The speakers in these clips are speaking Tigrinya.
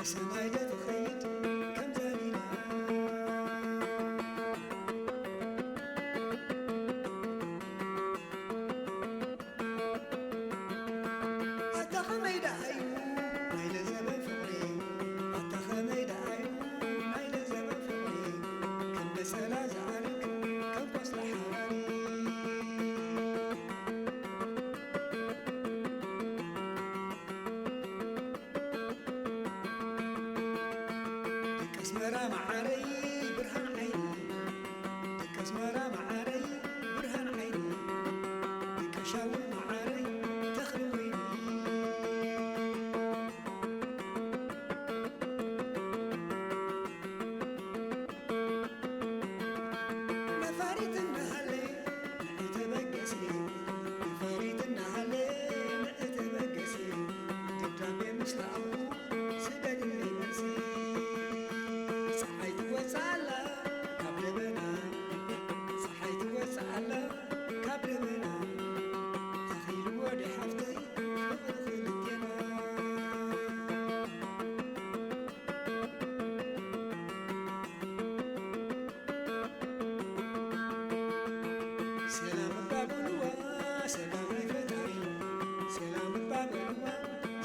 ሰማይ ዶ ትኸይድ ከም ዘሪና። ኣታ ኸመይ ደኣ እዩ ናይዚ ዘበን ፍቕሪ? ኣታ ኸመይ ደኣ እዩ ናይዚ ዘበን ፍቕሪ? ከም በሰላ ዝዓርግ ከም ቆጽሊ ሓራሪ። ደቂ ኣስመራ መዓረይ ብርሃን ዓይኒ፣ ደቂ ኣስመራ መዓረይ ብርሃን ዓይኒ፣ ደቂ ሻውል መዓረይ ተኽሊ ወይኒ። ነፋሪት እናሃለ ንዕይ ተበገሲ፣ ነፋሪት እናሃለ ንዕይ ተበገሲ፣ ደብዳቤ ምስ ለኣኹ ስደድለይ መልሲ። ጸሓይ ትወጽእ ኣላ ካብ ደበና፣ ጸሓይ ትወጽእ ኣላ ካብ ደበና፣ ተኺልዎ ዲ ሓፍተይ ፍቕሪ ክልቴና። ሰላም እባ በልዋ፣ ሰላም ናይ ፈጣሪ። ሰላም እባ በልዋ፣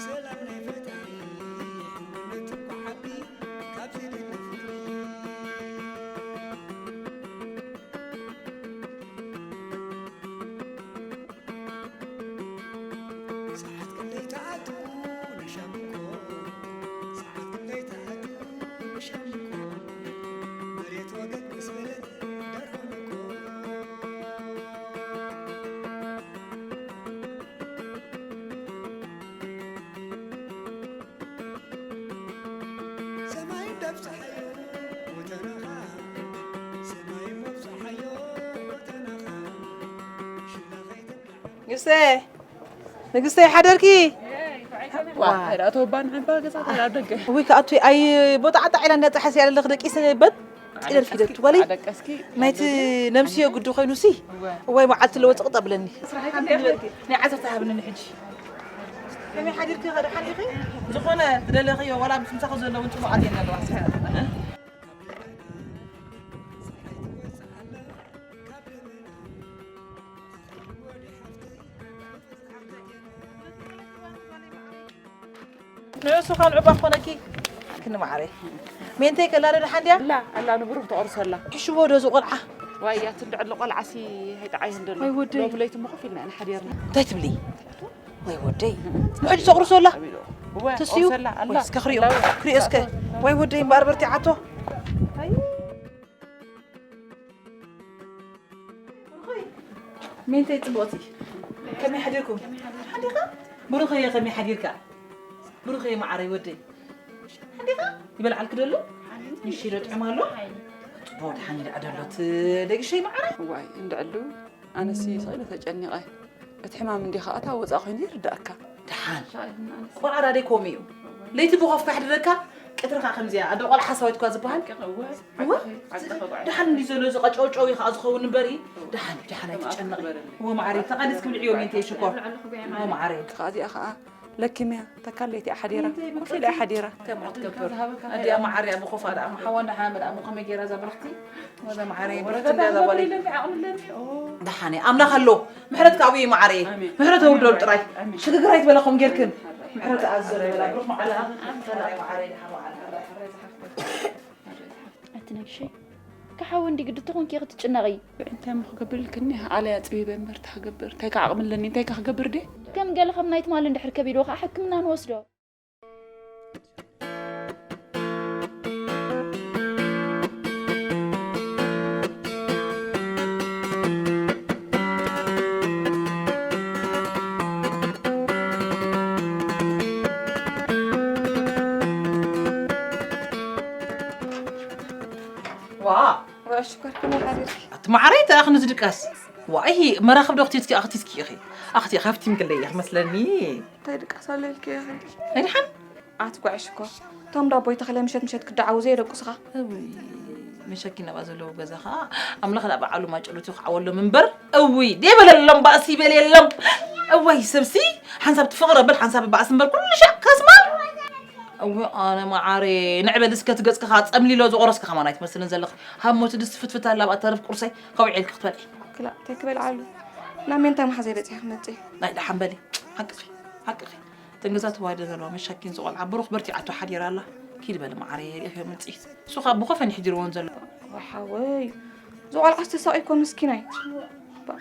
ሰላም ናይ ፈጣሪ። ሕውነት እኮ ዓቢ ካብ ዝደሊ ፍቕሪ። ሰዓት ክንደይ ትኣቱ ንሻምኮ? ሰዓት ክንደይ ትኣቱ ንሻምኮ? መሬት ወገግ ምስ በለት ደርሆ ንኮ። ሰማይ እንዳብጽሓዮ ጎተናኻ፣ ሰማይ እንዳብጽሓዮ ጎተናኻ፣ ሽላ ከይትብላዕ። ንጉሰ፣ ንግስተ፣ ይሓደርኪ? ዋ፣ ዋ። ሄዳ ተወባን ዕባ ገዛ ተላ ደገ። ውይ፣ ከኣቱ ኣይ፣ ቦታ ዓጣ ዒላ እንዳጸሓስ ያለ ለኽ ደቂሰ በት ዒለል ፊደት ወሊ። ደቀስኪ። ናይቲ ነምስዮ ጉዱ ኮይኑ ሲ። እወ። እዋይ፣ መዓልቲ ለወጥ ቅጠብለኒ። ስራሕካ እንታይ ይበልኪ? ናይ ዓሰርተ ሃብኒ ሕጂ። ከመይ ሓዲርኪ? ከደሓን ኢኺ? ዝኾነ ትደለኽዮ ዋላ ምስ ምሳኺ ዘለውን ጽቡቓት እየን ዘለዋ። ንእሱ ካልዑ ባኾነኪ። ክንማዕረ። ሜንተይ ከላ ዶ ደሓን ድያ? ኣላ፣ ኣላ ንብሩህ ተቆርሶ ኣላ። ሕሽዎ ዶ እዚ ቆልዓ? ዋይ፣ እያ ትንድዕሎ ቆልዓሲ ኣይጠዓይን ደሎ። ወይ ወደይ። ሎሚ ለይቲ እሞ ኮፍ ኢልና ኢና ሓዲርና። እንታይ ትብሊ? ወይ ወደይ። ንሕጂ ተቑርሶ ኣላ? እወ፣ ተስዩ? ቆርሶ ኣላ፣ ኣላ። ወይ እስከ ክሪኦ፣ ኣላ። ክሪኦ እስከ። ወይ ወደይ እምበኣር በርቲዓቶ። ኣይ። ብሩኸይ፣ ሜንተይ ጽቡቕቲ፣ ከመይ ሓዲርኩም? ሓዲኻ? ብሩኸየ፣ ከመይ ሓዲርካ? ብሩኸየ፣ መዓረይ ወደይ፣ ሓዲኻ? ይበልዓልክ ደሎ? ምሽ ኢሎ ጥዕም ኣሎ? ጽቡቕ፣ ደሓን ይደኣ ደሎት፣ ደግሸይ መዓረይ? ዋይ፣ እንድዕሉ፣ ኣነሲ ስቕ ኢለ ተጨኒቐ። እቲ ሕማም እንዲኻ እታ ወጻእ ኮይኑ ይርዳእካ። ደሓን። ቆልዓ ዳደይ ከምኡ እዩ። ለይቲ ብኾፍ ካሕድረካ፣ ቀትሪ ከኣ ከምዚኣ። ኣደ ቆልዓ ሓሳዊት እኳ ዝበሃል። እወ። ደሓን እንዲ ዘሎ እዚ ቀጨውጨው እዩ ከኣ ዝኸውን እምበር እዩ። ደሓን፣ ደሓን ኣይትጨነቒ። እወ መዓረይ፣ ተቓሊስ ክብልዕዮ ሜንተይ ሽኮር። እወ መዓረይ። ከኣ እዚኣ ከኣ ለኪምያ፣ ተካለይቲ እያ ሓዲራ። ኮፍ ኢላ እያ ሓዲራ። ከምኡ ክትገብር። ኣዲኣ መዓርያ ብኾፋ ደኣ፣ ሓዋ እንዳ ሓመድ ኣሞ ከመይ ገይራ እዛ ብርኽቲ? ወዛ መዓረይ፣ ብርኽቲ እንዳ እዛ ጓለይ። ደሓን እየ፣ ኣምላኽ ኣሎ። ምሕረት ከኣ ኣብዩ መዓረይ። ኣሜን። ምሕረት ኣውርደሉ ጥራይ። ኣሜን። ሽግግር ኣይትበላ ከምኡ ጌርክን። ምሕረት ኣዝረ በላ፣ ብሩኽ መዓላ። ኣሜን። ተራይ መዓረይ፣ ደሓን መዓላ። ኣቲ ነግሸይ፣ ክሓዊ እንዲ ግዲ ተኾንኪ ክትጭነቒ። እንታይ እሞ ክገብርልክኒ? ዓለይ ኣጽቢበ እምበር እንታይ ክገብር? እንታይ ከ ዓቕሚ ኣለኒ? እንታይ ከ ክገብር ድየ? ከም ገለ ከም ናይ ትማሊ እንድሕር ከቢድዎ ከኣ ሕክምና ንወስዶ። ዋ! ዋ፣ ሽኮር፣ ከመይ ሓዲርኪ? ኣቲ መዓረይ፣ እንታይ ኣኽኒ ዝድቀስ? ዋይ፣ መራኽብ ዶ ክትትኪ፣ ኣኽቲትኪ ኢኺ? ኣኽቲ ሃፍቲም ክለይ ኢኺ መስለኒ። እንታይ ድቃስ ኣሎ ኢልኪ ኢኺ? ናይ ደሓን? ኣቲ ጓዕሽ እኮ። እቶም ዳቦይ ተኽለ ምሸት ምሸት ክደዓውዙ የደቁስኻ። እውይ፣ መሸኪ ናብኣ ዘለዉ ገዛ ኸኣ ኣምላኽ ናብ በዓሉ ማጨሎት ይኽዓወሎም እምበር። እውይ፣ ደይበለሎም ባእሲ ይበልየሎም። እዋይ፣ ሰብሲ ሓንሳብ ትፍቕር ኣብል ሓንሳብ ባእሲ እምበር ኩሉ ሻዕ ከስማ። እወ ኣነ መዓረይ፣ ንዕበል እስከ እቲ ገጽኪ ከኣ ጸምሊሎ ዝቖረስኪ ከማን ኣይትመስልን ዘለኺ። ሃሞቲ ድስቲ ፍትፍት ኣላ ብኣ ተርፍ ቁርሰይ ከውዕየልኪ ክትበልዒ። ክላእ እንታይ ክበልዓሉ? ናብ ሜንታ መሓዘይ በጺሐ ክመጽእ። ናይ ደሓን በሊ። ሓቅኺ፣ ሓቅኺ። እተን ገዛ ተዋሂደ ዘለዋ መሻኪን ዝቖልዓ ብሩኽ በርቲዓቶ ሓዲራ ኣላ። ኪድ በሊ መዓረይ፣ ሪኢኺ ምጽኢት። እሱ ከኣ ብኾፈን ይሕዲርወን ዘሎ። ወሓወይ፣ ዝቖልዓ ዝተሳቒ እኮ ምስኪናይ። ባ-፣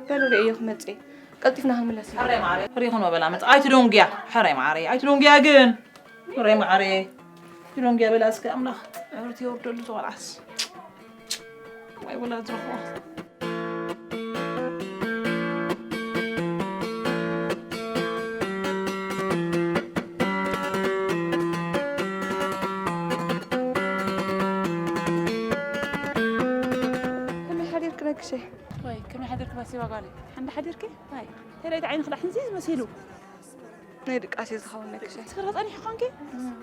በሉ ርእዮ ክመጽእ። ቀልጢፍና ክንምለስ ኢና። ሕራይ መዓረይ፣ ሪኢኽን ወበላ መጽ-፣ ኣይትደንጉያ። ሕራይ መዓረይ፣ ኣይትደንጉያ ግን። ሕራይ መዓረይ፣ ኣይትደንጉያ በላ እስከ ኣምላኽ። ዕርት የውርደሉ ዝቖልዓስ። ዋይ ወላ ዝረኽቦ። ከመይ ሓዲርኪ ነግሸ? ወይ፣ ከመይ ሓዲርኪ ባሲባ ጓለይ? ሓንዳ ሓዲርኪ? ኣይ፣ ተለይት ዓይንኺ ደኣ ሕንዚዝ መሲሉ። ናይ ድቃሴ ዝኸውን ነግሸ። ትኽሪ ጸኒሑ ኾንኪ?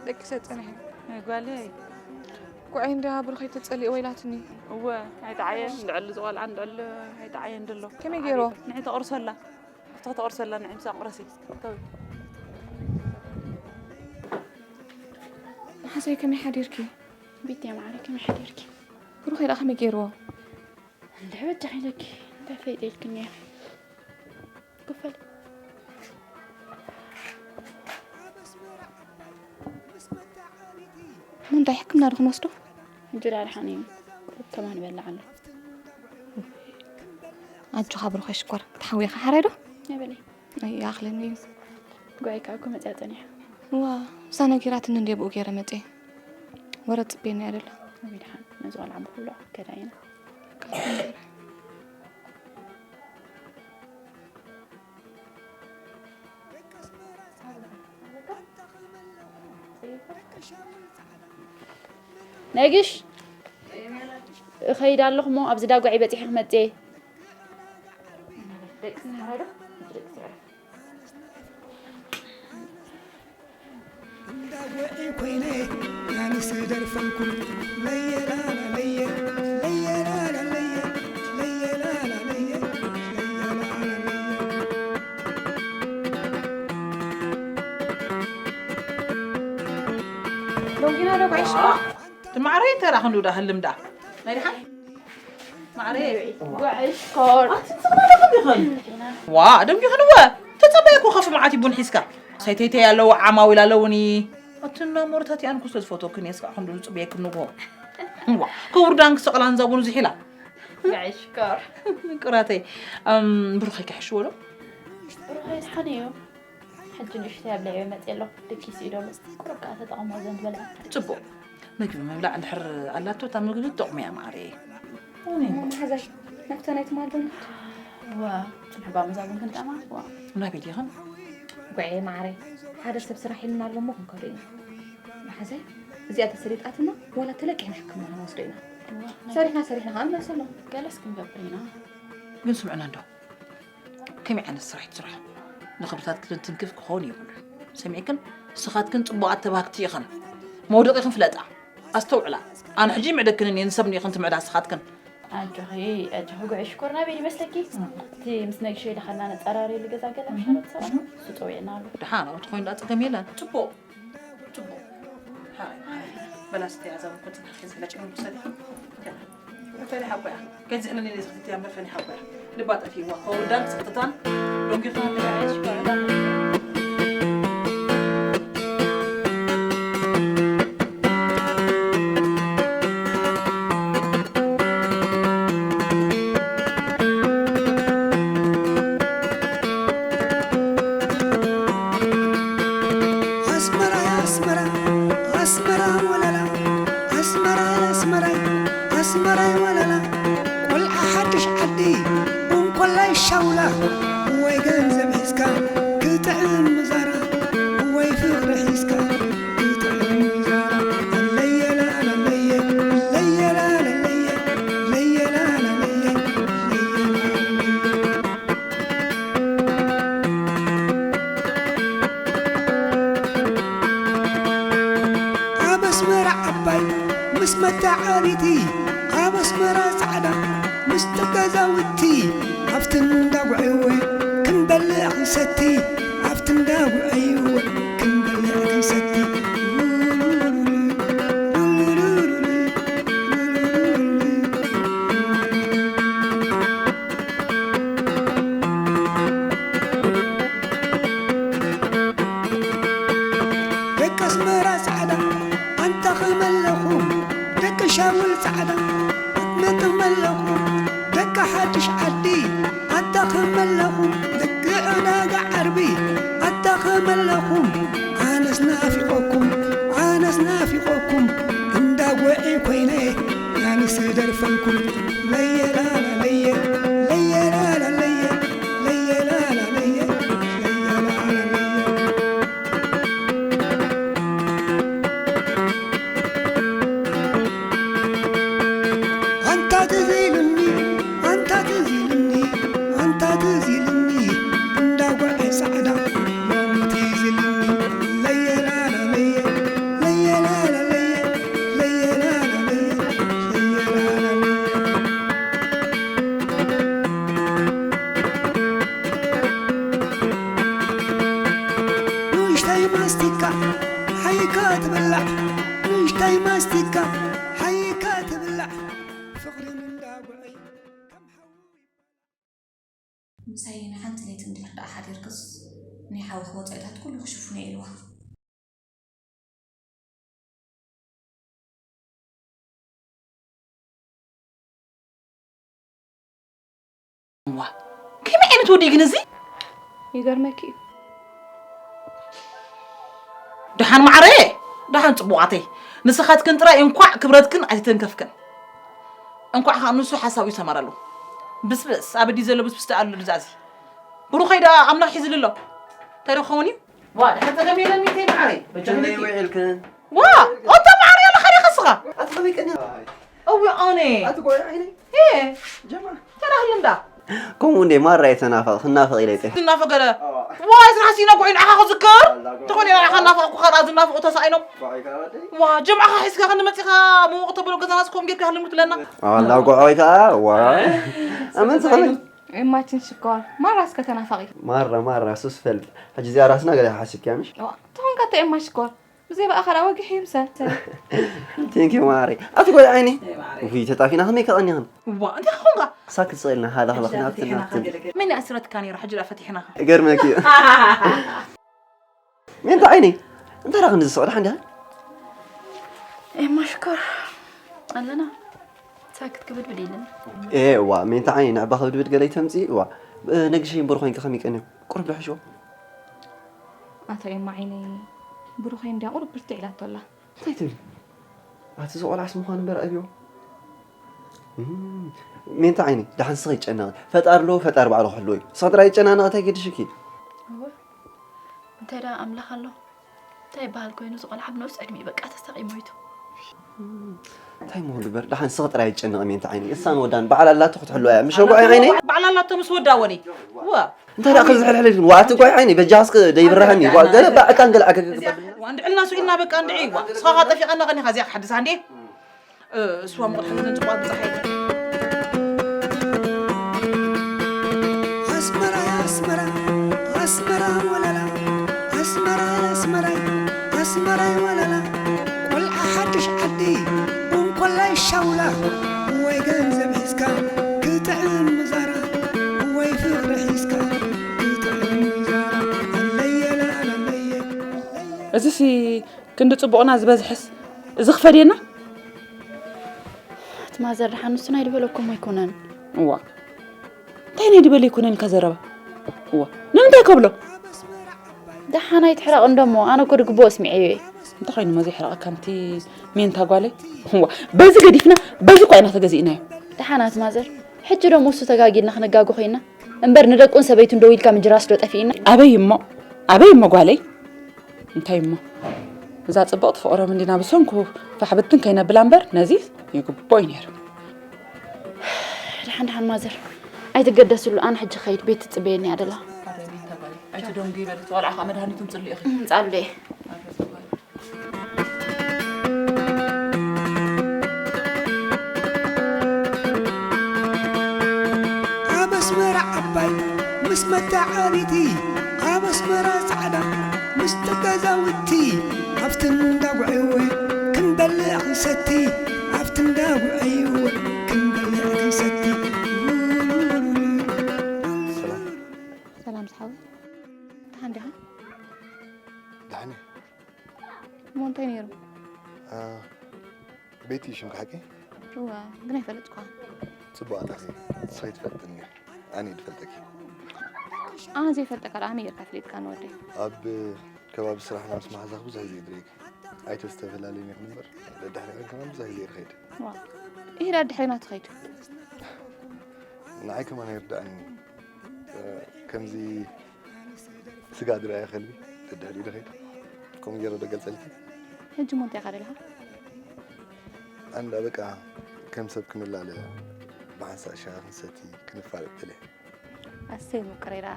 ደቂሰ ጸኒሐ። ኣይ ጓለይ። ጉዐይ እንድያ ብሩኸይ ተጸሊኡ ወይላትኒ። እወ፣ ኣይጠዓየን፣ እንድዕሊ ዝቖልዓ፣ እንድዕሊ ኣይጠዓየን ድሎ። ከመይ ገይሩ? ንዒ ተቑርሰላ። ኣብቲ ከተቑርሰላ ንዒ ምሳኣ ቁረሲ። ተው። መሓዘይ ከመይ ሓዲርኪ? ቤት እያ ማዕረ፣ ከመይ ሓዲርኪ? ብሩኸይ ደኣ ከመይ ገይርዎ? እንድዒ በጃኺ ኢለኪ፣ እንታይ ፈሊጠ ኢልክኒ እየ። ክፈል። እሞ እንታይ ሕክምና ዶ ክንወስዶ? ሕጂ ዳኣ ደሓን እዩ። ከማን ይበልዕ ኣሎ። ኣጆኻ ብሩኸይ ሽኮር፣ ክትሓውየኻ ሓራይ ዶ? ኣይበለይ። ኣይኣኽልን እዩ። ጉዐይ ከኣ እኮ መጽያ ጸኒሓ። ዋ፣ እዛ ነጊራትኒ እንድየ ብኡ ገይረ መጽየ። ወረ ጽቤና እያ ደላ። ኣበይ ደሓን፣ ነዚ ቆልዓ ብኹሉ ከዳ ኢና። ነግሽ፣ እኸይድ ኣለኹ እሞ ኣብዚ ዳጓዒ በጺሐ ክመጽእ እየ። ደቂ ስዕረ ዶ? ደቂ ስዕረ። እንዳወዒ ኮይነ ኣንስ ደርፈልኩ ለየላላ ለየ፣ ለየላላ ለየ፣ ለየላላ ለየ፣ ለየላላ ለየ። ሎጊና ዶ ጓይሽ? ትማዕረይ ተራ ክንዱ ዳ ህልም ዳ። ናይ ደሓን? ማዕረ። ጉዕሽ ኮር። ኣቲ ትማዕረ ከም ይኸን? ዋ፣ ደንጊ ክንወ። ተጸበየ እኮ ከፍ መዓት ይቡን ሒዝካ። ሰይተይተይ ኣለዉ፣ ዓማዊል ኣለዉኒ። ኣቲ እና ሞርታት ያን ኩስተ ዝፈትወክን እየ፣ እስካዕ ክንዱ ዝጽበየክን ንጎ። ዋ፣ ክቡር ዳንክ ሰቕላን ዛቡን ዝሒላ። ጉዕሽ ኮር። ቅራተይ፣ እም፣ ብሩኸይ ክሕሽዎ ዶ? ብሩኸይ እስኸን እዩ። ሕጂ ንእሽተይ ኣብ ለዕዮ መፅእ ኣለኹ። ድኪስ እዩ ደሎ። ቁሩብ ከዓ ተጠቐሞ ዘንድ በልዐ። ጽቡቕ። ምግቢ ምብላዕ እንድሕር ኣላቶ፣ እታ ምግቢ ትጠቕሙ እያ፣ ማዕረየ። እሞ መሓዛይ፣ ናብታ ናይ ትማል ዶ ንኸድ? እወ፣ ጽንሕባ መዛግብቲ ንጠማ፣ እወ። ናበይ ዲኽን? ጉዕየ ማዕረይ፣ ሓደ ሰብ ስራሕ ኢልና ኣሎ እሞ ክንከዶ ኢና። መሓዛይ፣ እዚኣ ተሰሊጣትና፣ ዋላ ተለቂሕና ሕክምና ክንወስዶ ኢና። እወ፣ ሰሪሕና፣ ሰሪሕና ከዓ ንመልሰሎም። ገለስ ክንገብር ኢና። ግን ስምዕና እንዶ። ከመይ ዓይነት ስራሕ ትስርሖ? ንኽብርታትክን ትንክፍ ክኸውን የብሉን። ሰሚዕክን? ንስኻትክን ጽቡቓት ተባህግቲ ኢኽን። መውደቒኽን ፍለጣ። ኣስተውዕላ። ኣነ ሕጂ ይምዕደክን እየ፣ ንሰብ ኢኽን ትምዕዳ ንስኻትክን። ኣጆኺ፣ ኣጆኺ ጉዕሽ ሽኮር ናበይ ይመስለኪ? እቲ ምስ ነግሸይ ኢልኻና ነጸራርየሉ ገዛ ገለ ምሻለት ሰብኣይ፣ እሱ ጸዊዕና ኣሎ። ደሓን፣ ኣብኡ ተኾይኑ ደኣ ጸገም የለን። ጽቡቕ። ጽቡቕ። ሃይ፣ ሃይ። በላ እስቲ ኣዛ እኮ ጽናሕ ሒዝለኪ ነው ውሰዲ። መፈኒ ሓቆያ። ከዚ እነ ነዚ ክትያ መፈኒ ሓቆያ። ልባ ጠፊዋ። ከወዳን ጽጥታን ዶንጊ ኻን ኣስመራይ ኣስመራ ኣስመራ ወለላ ኣስመራይ ኣስመራይ ኣስመራይ ወለላ ቆልዓ ሓድሽ ዓዲ እንኮላይ ሻውላ ወይ ገንዘብ ሒዝካ ክጥዕም ምዛራ ወይ ፍቕሪ ሒዝካ ክጥዕም ምዛራ ለየላ ለየ ለየላ ለየ ለየላ ለየ ለየላ ለየ ኣብ ኣስመራ ዓባይ ምስ መታዓቢቲ ኣብ ኣስመራ ጻዕዳ ምስቲ ገዛውቲ ኣብቲ እንዳጉዐይወ ክንበልዕ ክንሰቲ ኣብቲ እንዳጉዐይወ ክንበልዕ ክንሰቲ ጻዕዳ ኣትመጥም ኣለኹም ደቂ ሓድሽ ዓዲ ኣታ ከመለኹም ልክዕ ዕዳጋ ዓርቢ ኣታ ከመለኹም ኣነስ ናፊቆኩም ኣነስ ናፊቆኩም እንዳ ጎዒ ኮይነ ኣነስ ደርፈልኩም ለየላላ ለየ ለየላላ ለየ ለየላላ ለየ ለየላላ ለየ ኣንታ ትዝ ኢልኒ ኣንታ ትዝ ኢልኒ ኣንታ ትዝ ኢልኒ እንዳ ጓዒ ጻዕዳ ሎሚ ትዝ ኢልኒ ለየላላ ለየ ለየላላ ለየ ለየላላ ለየ ለየላላ ለየ ንእሽተይ ማስቲካ ሓይካ ትብላዕ ንእሽተይ ማስቲካ ሓይካ ትብላዕ ፍቕርን እንዳጉዐይ ከም ሓዊ ምሳይ ንሓንቲ ለይቲ እንድሕር ደኣ ሓዲርክስ ናይ ሓውኺ ወጻኢታት ኩሉ ክሽፍኖ እየ ኢልዋ። እዋ ከመይ ዓይነት ወዲ እዩ ግን እዚ? ይገርመኪ እዩ። ደሓን ማዕረየ ደሓን ጽቡቓተይ ንስኻትክን ጥራይ እንኳዕ ክብረትክን ኣይተተንከፍክን። እንኳዕ ከዓ ንሱ ሓሳቡ ይሰመረሉ። ብስብስ ኣብ ኣዲ ዘሎ ብስብስ ደኣ ኣሎ ድዛዚ። ብሩኸይ ደኣ ኣምላኽ ሒዝሉ ኣሎ። እንታይ ዶ ክኸውን እዩ? ዋ ደሓን ጸገም የለን ሚተይ ማዕረይ በጃ ክንደይ ክንደይ ውዒልክን? ዋ ኦታ ማዕረይ ኣለኻ ዲኻ ስኻ? ኣትኸቢቅኒ እዊ ኣነ ኣትጎይ ዓይነይ እ ጀማ ተራህሉ እንዳ ከምኡ እንዴ ማራ የተናፈቕ ክናፈቕ ኢለ ይጠ ዝናፈ ገለ ዋይ ዝናሕሲ ኢና ጉዒ ንዓኻ ክዝክር ተኾነ ኢና ንዓኻ እናፈቕኩ ካልኣ ዝናፍቑ ተሳኢኖም ዋ ጀምዓኻ ሒዝካ ክንመፂኻ መወቕ ተብሎ ገዛና ስኮም ጌርካ ህልሙ ትለና ኣላ ጉዓይ ከዓ ዋ ኣመን ዝኾነ ኢማችን ሽኮር ማራ እስከ ተናፋቒ ማራ ማራ ሱስ ፈልጥ ሕጂ እዚኣ ራስና ገለ ሓሲብክያ ምሽ ትኾንካ እተ ኤማ ሽኮር ብዘይ በኣኻ ደኣ ወጊሕ ይምሰል። ቴንኪ ማሪ። ኣቲ ጎይ ዓይኒ። ውይ ተጣፊና ከመይ ከቐኒኽን? እዋ እንታይ ኾንካ? ሳክት ስቕ ኢልና ሃላ ኽላ ክናፍትና መን ኣስረትካ ነይሩ ሕጂ ደኣ ፈቲሕናኻ። ገርመኪ እዩ። ሜንታ ዓይኒ። እንታይ ደኣ ክንዲ ዝስቕ ደሓን ዲኻ? ኤማ ሽኮር ኣለና። ሳክት ክብድብድ ኢልና። ኤ እዋ ሜንታ ዓይኒ ንዕባ ክብድብድ ገለ ይተምፂ እዋ። ነግሸይ እምበር ኮይንካ ከመይ ቀንዮም? ቁሩብ ዶ ሕሽዎ? ኣታ ኤማ ዓይነይ ብሩኸይ እንድያ ቁሩብ ብርትዕ ኢላቶ ኣላ። እንታይ ትብሊ? ኣቲ እዚ ቆልዓስ ምዃኑ እምበር ኣብዮ። እም፣ ሜንታ ዓይነይ ደሓን ስኺ ይጨነቕ። ፈጣሪ ኣለዎ፣ ፈጣሪ ባዕሉ ክሕልዎ እዩ። ስኺ ጥራይ ይጨናነቕ እንታይ ገድሽኪ? እወ፣ እንታይ ደኣ ኣምላኽ ኣሎ? እንታይ ይበሃል ኮይኑ እዚ ቆልዓ ብነብሱ ዕድሚኡ በቃ ተሳቒ ሞይቱ። እንታይ ምኹ ግበር ደሓን ስኺ ጥራይ ይጨነቕ ሜንታ ዓይነይ። እሳን ወዳን ባዕላ ኣላቶ ክትሕልዋ እያ። ምሽ ጓ ዓይነይ? ባዕላ ኣላቶ ምስ ወዳ ወኒ። ዋ እንታይ ደኣ ክዝሕልሕል ኢልክን? ዋእ፣ ኣቲ ጓይ ዓይኒ፣ በጃኽስ ደይብርሃኒ። ዋ፣ ገለ ባዕ እታ እንገለ ዓገግ እዚኣ ክበልና። ዋ፣ እንድዕልና ስኢልና በቃ እንድዒ። ዋ፣ ንስኻ ኸኣ ጠፊቐና ቀኒኻ እዚኣ ክሓድሳ እንዴ? እ፣ ስዋ ሙቐት ሓዝን ጽዋት ብጻሓይ። ኣስመራይ ኣስመራ ኣስመራ ወለላ ኣስመራይ ኣስመራይ ኣስመራይ ወለላ ቆልዓ ሓድሽ ዓዲ እንኮላይ ሻውላ ወይ ገንዘብ ሒዝካ ክጥዕም ምዛራ ወይ ፍቕሪ ሒዝካ ክጥዕም ምዛራ ኣለየለ ኣለየ ኣለየ እዚሲ ክንዲ ጽቡቕና ዝበዝሕስ እዚ ክፈድየና? ኣቲ ማዘር ደሓን ንሱ ናይ ድበለኩም ኣይኮነን። እዋ እንታይ ናይ ድበለ ኣይኮነን ኢልካ ዘረባ? እዋ ንምንታይ ከብሎ? ደሓን ኣይትሕረቕ እንዶ እሞ ኣነ እኮ ድግብኦ ኣስሚዐዮ እየ። እንታይ ኮይኑ መዘይ ሕረቐካ ኣንቲ ሜንታ ጓለይ? እዋ በዚ ገዲፍና በዚ እኳ ኢና ተገዚእናዮ። ደሓን ኣቲ ማዘር ሕጂ ዶ ምስ እሱ ተጋጊድና ክነጋጉ ኮይንና? እምበር ንደቁን ሰበይቱን ደው ኢልካ ምጅራስ ዶ ጠፊእና? ኣበይ እሞ ኣበይ እሞ ጓለይ? እንታይ እሞ እዛ ጽብቕቲ ፍቕሮም እንዲና ብሰንኩ ፋሕ ብትን ከይነብላ እምበር ነዚ ይግቦ እዩ ነይሩ። ደሓን ደሓን ማዘር ኣይትገደስሉ፣ ኣነ ሕጂ ኸይድ ቤት ትጽበየኒ እያ ደላ። ኣይትደንጉ ይበል፣ እቲ ቆልዓ ከዓ መድሃኒቱ ምጽሉ ኢኺ። ምጻሉ እየ። ኣብ ኣስመራ ዓባይ ምስ መታዓቢቲ ኣብ ኣስመራ ጻዕዳ ምስጢ ገዛውቲ ኣብቲ እንዳ ጉዕይወ ክንበልዕ ክንሰቲ ኣብቲ እንዳ ጉዕይወ ክንበልዕ ክንሰቲ ሰላም ዝሓወይ ደሓን ዲኻ? ደሓን እየ። እሞ እንታይ ነይሩ? አ፣ ቤቲ እዩ ሽምካ ሓቂ? እዋ፣ ግን ኣይፈለጥኳ። ጽቡቕ ኣለኺ። ንስኺ ትፈልጥኒ፣ ኣነ ድፈልጠኪ። ኣነ ዘይፈልጠካ ደኣ ኣመይ ጌርካ ፍሊጥካ ንወደይ? ኣብ ከባቢ ስራሕና ምስ መሓዛኺ ብዙሕ ግዜ ይድረይኪ። ኣይተስተፈላለዩን ኢኽን እምበር፣ ደድሕሪኽን ከማን ብዙሕ ግዜ ይኸይድ። ዋ፣ ይሄዳ ድሕሪ ናቱ ኸይዱ። ንዓይ ከማን ኣይርድኣንን። ከምዚ ስጋ ድራይ ከልቢ ደድሕሪ ዶ ኸይዱ? ከምኡ ገይረ ዶ ገልጸልኪ? ሕጂ እሞ እንታይ ኢኻ ደለኻ? ኣንዳ በቃ ከም ሰብ ክንላለ ብሓንሳእ ሻሂ ክንሰቲ ክንፋለጥ ደልየ። ኣሰይ ምቅረይ ደኣ።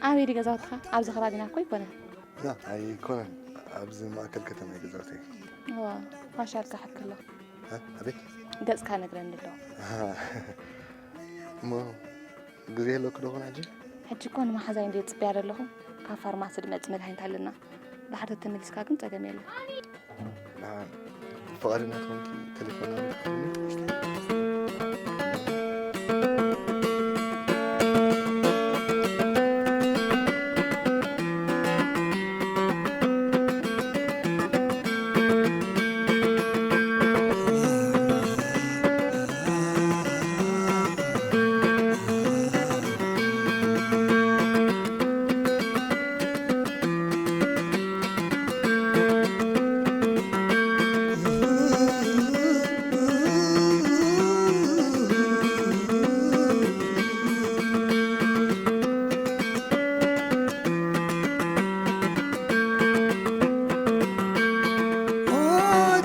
ኣበይ ድዩ ገዛውትኻ? ኣብዚ ከባቢና እኮ ኣይኮነን። ና ኣይኮነን፣ ኣብዚ ማእከል ከተማ እዩ ገዛውተይ። እዋ፣ ፋሻልካ ሕክሎ። እ? ኣቤት። ገጽካ ነግረኒ ኣሎ። ኣሃ። እሞ ግዜ ኣለኪ ዶ ኾን ሕጂ? ሕጂ እኮ ንመሓዛይ እንድየ ጽበያ ዘለኹ። ካብ ፋርማሲ ድመጽእ መድሃኒት ኣለና። ድሓር ተተመሊስካ ግን ጸገም የለን። ንዓን ፍቓደኛ ተኾንኪ ቴሌፎን ኣምልክትኒ።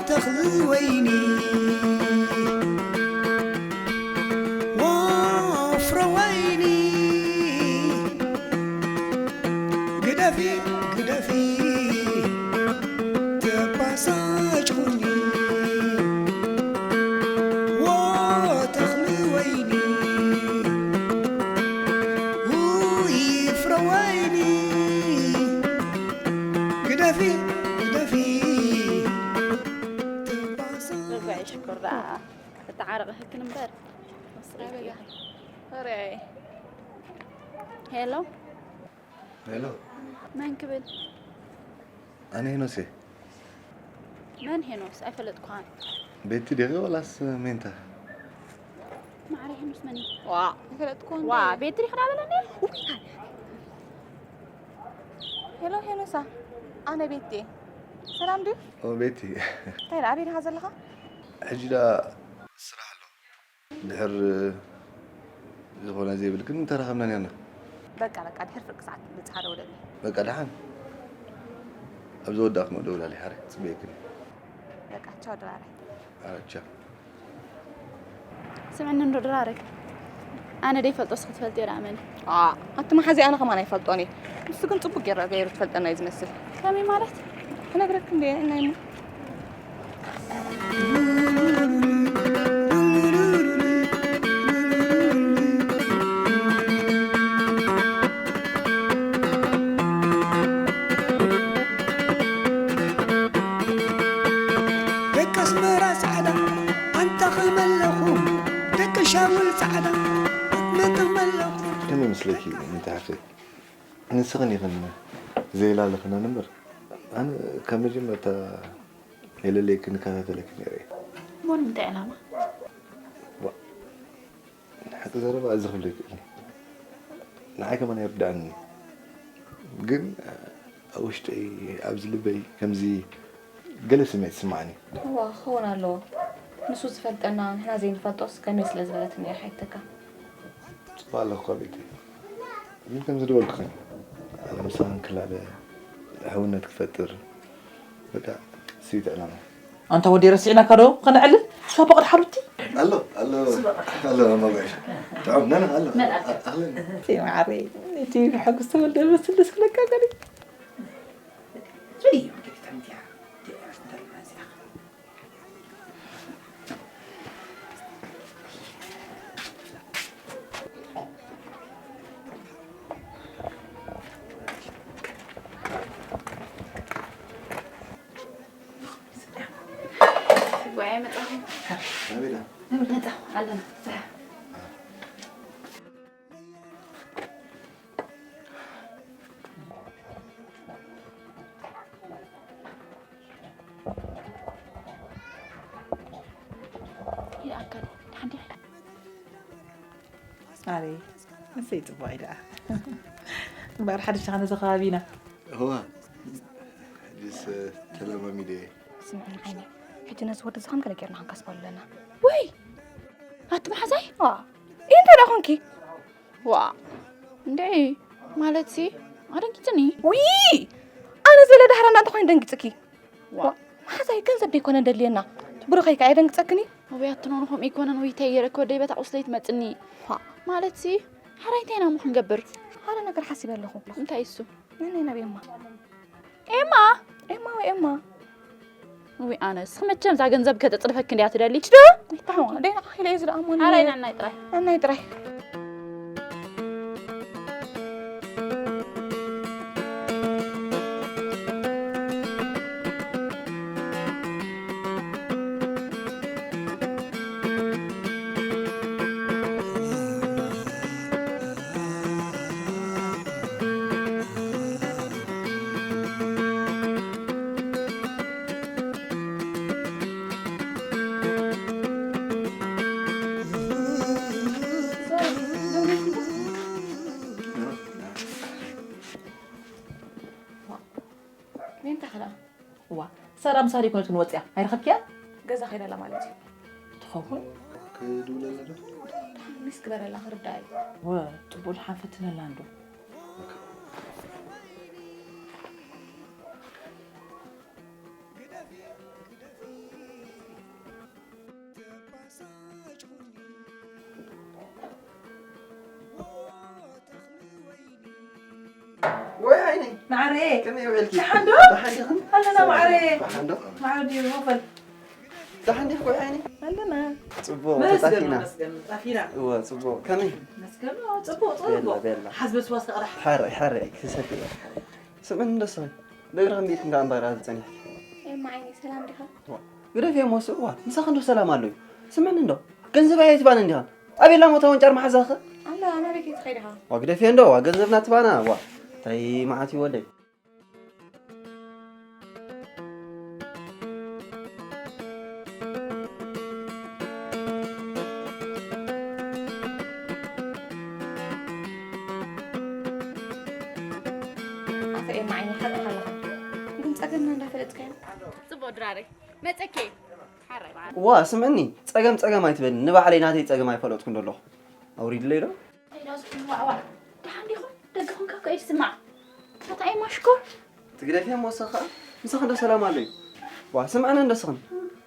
ተኽሊ ወይኒ ወፍረ ወይኒ ግደፊ ግደፊ ተባሳጭ ኩኒ ወተኽሊ ወይኒ ውይ ፍረ ወይኒ ግደፊ ግደፊ ተባሳጭ ርግዐይ ሽኮር ደኣ እተዓረቐ ህክን እምበር ወስረኪ ኢኺ። ሄሎ ሄሎ፣ መን ክብል? ኣነ ሄኖስ እየ። መን ሄኖስ? ኣይፈለጥኩኻን። ቤቲ ዲኺ ወላስ ሜንታ? ማዕረ ሄኖስ መን እዩ? ዋ ይፈለጥኩ ዋ ቤቲ ዲኺ ዳበለኒ? ሄሎ ሄኖሳ፣ ኣነ ቤቲ። ሰላም ድዩ? ኦ ቤቲ፣ እንታይ ደኣ ኣበይ ዲኻ ዘለኻ? ሕጂ ደኣ ስራሕ ኣሎ። ድሕር ዝኾነ ዘይብል ግን እንተራኸብና ኔርና። በቃ በቃ ድሕር ፍርቂ ሰዓት ብጽሓ ደውለለይ። በቃ ደሓን። ኣብ ዝወዳእክሞ ደውላለይ ሓረ ጽበየክን። በቃ ቻው ድራረይ። ኣረቻ። ስምዕኒ እንዶ ድራረይ ኣነ ደይፈልጦ እስኺ ትፈልጥዮ ደኣ መን እዩ? ኣቲ መሓዚ ኣነ ከማን ኣይፈልጦን እየ። ንሱ ግን ጽቡቅ ገይሩ ገይሩ ትፈልጠና እዩ ዝመስል። ከመይ ማለት? ክነግረክ እንደ ናይ ደቂ ኣስመራ ጻዕዳ ኣንታ ከመለኹም ደቂ ሻውል ጻዕዳ ኣትመጥመለኹም ከመይ ምስለኪ እንተ ሓፍተይ? ንስኽን ኢኽን ዘይላለኽነን እምበር፣ ኣነ ካብ መጀመርታ የለለይክን እከታተለኪ ነይረ እየ። እሞ ንምንታይ ዕላማ? ዋ፣ ንሓቂ ዘረባ እዚ ክብሎ ይክእል። ንዓይ ከማን ኣይርድኣንን እዩ። ግን ኣብ ውሽጠይ፣ ኣብዚ ልበይ ከምዚ ገለ ስምዒት ይስምዓኒ። እዋ፣ ክኸውን ኣለዎ። ንሱ ዝፈልጠና፣ ንሕና ዘይንፈልጦስ ከመይ ስለ ዝበለትኒ እያ ሓይተካ። ጽቡቕ ኣለኹ እኳ ቤተይ። ግን ከምዚ ዝበልኩኽን፣ ኣነ ምሳኽን ክላለ፣ ሕውነት ክፈጥር፣ በቃ፣ እሱ እዩ እቲ ዕላማ። ኣንታ ወዲ ረሲዕናካ ዶ ከነዕልል? እሱ ኣቦ ቅድ ሓሩቲ። ኣሎ፣ ኣሎ፣ ኣሎ፣ ማማ ጋሽ። ጥዑም፣ ና፣ ና፣ ኣሎ። ኣኽለን። እቲ መዓረይ፣ እቲ ብሓጎስ ተወልደ ዝመስል ደስ ክብለካ ገለ። ርእዮ፣ እንግዲህ፣ ተምቲያ፣ ደስ እንተልና እዚኣ። ሓንቲ ኣረ እሰይ ጽቡቕ ኢለ እምበኣር ሓድሽ ኸነ ዘኸባቢና እዋ ሕጅስ ተለማሚደ እየ። ስምዒ ዓይኒ ሕጂ ነዚ ወዲ ዝኸም ከነ ጌርና ክንከስበሉ ኣለና። ወይ ኣቲ መሓዛይ ዋ እንታይ ደኣ ኾንኪ? ዋ እንዴ ማለት ሲ ኣደንጊጽኒ። ውይ ኣነ ዝበለ ዳሕራ እንዳ እንተኾይኑ ደንጊጽኪ። ዋ መሓዛይ ገንዘብ ደይኮነ ደልየና ብሩኸይ ከኣ የደንግጸክኒ። ኣበይ ኣትኖ ንኸምኡ ኣይኮነን ውይታይ ገይረ ክወደይ በታ ቁስለይ ትመጽኒ። ዋ ማለት ሲ ሓራይ እንታይ ኢና እሞ ክንገብር? ሓደ ነገር ሓሲበ ኣለኹ። እንታይ እሱ? ነናይ ናብ ኤማ። ኤማ ኤማ ወይ ኤማ። ውይ ኣነስ መቸም እዛ ገንዘብ ከተጽድፈኪ እንድያ ትደሊ። ችዶ? ኣይታዋ ደይና ኢለ እዩ ዝደኣሞኒ። ኣራይ ናናይ ጥራይ። ናናይ ጥራይ። ዋ ሳራ ምሳሌ ኮነት ክንወፅያ ኣይረኸብክያ? ገዛ ከይዳ ኣላ ማለት እዩ። ትኸውን? ክድውለላ ዶ? ሚስ ግበረላ ክርዳእ እዩ። ወ ፅቡቅ ድሓን ፈትነላ እንዶ። ወይ ዓይነይ ማዕረ ከመይ ውዕልኪ? ደሓን ዶ? ደሓን ዲኽን? ኣለና ማዕረ። ደሓን ዶ? ማዕረ ድዩ ወፈል? ደሓን ዲኽ ወይ ዓይነይ? ኣለና። ጽቡቕ መስገን ተጣፊና። መስገን ጣፊና። እወ ጽቡቕ። ከመይ? መስገን ጽቡቕ ጽቡቕ። ቤላ ቤላ። ሓዝ በስዋስ ከቕዳሕ። ሓረይ ሓረይ ክሰቲ። ስምዕኒ እንደስኺ። ደግሪ ክንዲ ኢልክን ከኣ እምበራ ዝጸኒሕኪ። ኤማ ዓይነይ ሰላም ዲኻ? ግደፍዮ እሞ ስእዋ ምሳኺ እንዶ ሰላም ኣሎ እዩ። ስምዕኒ እንዶ ገንዘብ ኣየ ትባነ እንዲኻን ኣቤላ ሞታ ወንጫር መሓዛኺ ኣላ ኣና ቤት ትኸይድኻ ዋ ግደፍዮ እንዶ ዋ ገንዘብና ትባና ዋ እንታይ መዓት እዩ ወደይ ኣፈኤማ ዓይኒ ሓቅኻ ኣለኻ ግን ጸገምና እንዳፈለጥካዮ ጽቡቅ ድራረይ መጸኬ ሓራይ በዓል ዋ ስምዕኒ ጸገም ጸገም ኣይትበልኒ ንባዕለይ ናተይ ጸገም ኣይፈለጥኩን ደለኹ ኣውሪድለይ ዶ እንታይ ዳስ ዋዕዋዕ ደሓን ዲኹም ደገኹም ካብ ከይድ ስማዕ ታታኤማ ሽኮር ትግደፍያ ሞሰ ኸዓ ምሳኺ ዶ ሰላም ኣሎ እዩ ዋ ስምዕኒ እንዶ ስኽን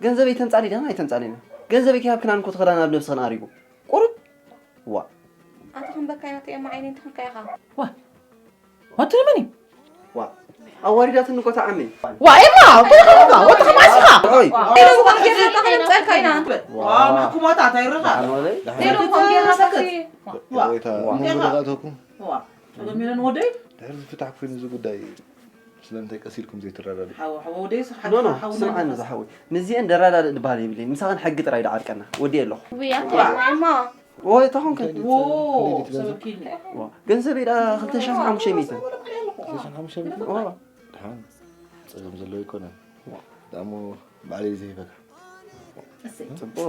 ገንዘበይ ተምጻሊ ዲኽን ኣይተምጻሊን ገንዘበይ ከይሃብክናን እኮ ትኸዳ ናብ ነብስኽን ኣሪጉ ቁሩብ ዋ ኣቲ ክንበካይ ናተኤማ ዓይኒ እንተኾንካ ኢኻ ዋ ኣቲ ንመን እዩ ዋ ኣዋሪዳትኒ እኮ ተዓመይ ዋ ኤማ ወተኸማ ወተኸማ ሲኻ ኦይ ኢሎም ከም ጌርና ክንምፀልካ ኢና ዋ ማሕኩማታት ኣይረኻ ኣኖለይ ኢሎም ከም ጌርና ሰክት ወይታ ምንጉዳእተኩም ዋ ጸገም የለን ወደይ ድሕር ዝፍታሕ ኮይኑ እዚ ጉዳይ ስለምንታይ ቀስ ኢልኩም ዘይትረዳዱ ሓው ሓው ወደይ ስራሕ ኖ ኖ ሓው ስምዓኒ ዝሓወይ ምስዚአን ደራዳድእ ድበሃል የብለይን ምሳኽን ሕጊ ጥራይ ድዓርቀና ወዲአ ኣለኹ ውይ ኣቲ ኤማ ወይ ተኾንከ ዎ ሰበኪኒ ገንዘበይ ደኣ ክልተ ሽሕን ሓሙሽተ ሚእትን ድሓን ጸገም ዘለዎ ኣይኮነን ዳሞ ባዕለይ ዝህበካ እሰይ ጽቡቕ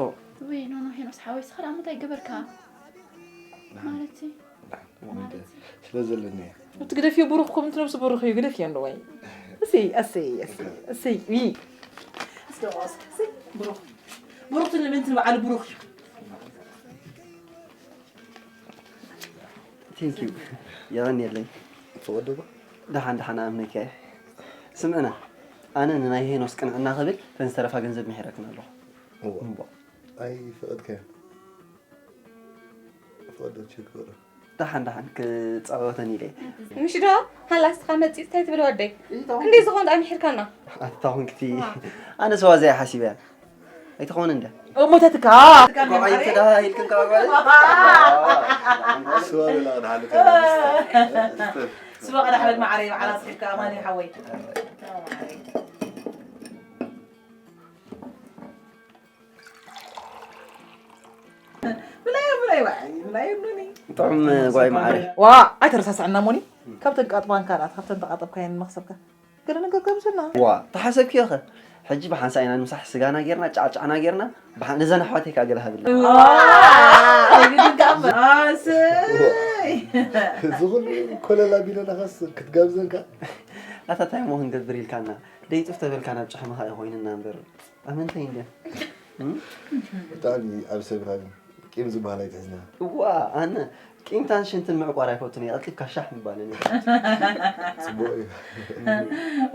ወይ ኖ ኖ ሄኖስ ሓወይ ስኻ ደኣ እንታይ ገበርካ ማለት ስለ ዘለኒ እየ እቲ ግደፍዮ ብሩኽ ኮም እንትነብሱ ብሩኽ እዩ ግደፍዮ እንዶ ወይ እሰይ እሰይ እሰይ እሰይ ይ እስከ እስከ ብሩኽ ብሩኽ ትንምንትን በዓል ብሩኽ እዩ ቴንኪዩ የቐንየለይ ፈቐዶ ዶ ደሓን ደሓን ኣምነካ እየ ስምዕና ኣነ ንናይ ሄኖስ ቅንዕና ክብል ተን ዝተረፋ ገንዘብ ምሒረክን ኣለኹ እዋ ኣይ ፈቐድካዮ ፈቐዶ ችግር ደሓን ደሓን ክፃወተን ኢለ እየ ምሽ ዶ ሃላስትኻ መፂእ እንታይ ትብል ወደይ ክንደይ ዝኾን ደኣ ምሒርካና ኣታ ኮንክቲ ኣነ ሰዋ ዘይ ሓሲበ እያ ኣይትኸውን እንደ እሞተትካ ቆይ ተዳሃ ኢልክን ከኣ ጓል ስዋ በላ ክድሓልከ ስበ ቀዳሕ በል ማዓረይ በዓል ኣስሒብካ ኣማኒ ሓወይ ብላዮ ብላዮ ብላዮ ኖኒ ጥዑም ጓይ መዓረ ዋ ኣይተረሳስዐና ሞኒ ካብተን ቃጥባን ካልኣት ካብተን ተቃጠብካየን መክሰብካ ገለ ነገር ከምስልና ዋ ተሓሰብክዮ ኸ ሕጂ ብሓንሳእ ኢና ንምሳሕ ስጋና ጌርና፣ ጫዕጫዕና ጌርና፣ ብሓ-፣ ነዘን ኣሕዋተይ ከኣ ገለ ሃብለን። ኣሰይ እዚ ኩሉ ኮለል ኣቢለናኸስ ክትጋብዘን ከኣ ኣታ ታይ እሞ ክንገብር ኢልካና? ደይጡፍ ተበልካ ናብ ጭሕምኻ እዩ ኮይንና እምበር። ኣመንተይ እንድያ። ብጣዕሚ ኣብ ሰብ ኢኻ ግን ቂም ዝበሃል ኣይትሕዝና። እዋ ኣነ ቂምታን ሽንትን ምዕቋር ኣይፈቱን እየ። ቀልጢፍካ ሻሕ ምባልን እየ። ጽቡቕ እዩ።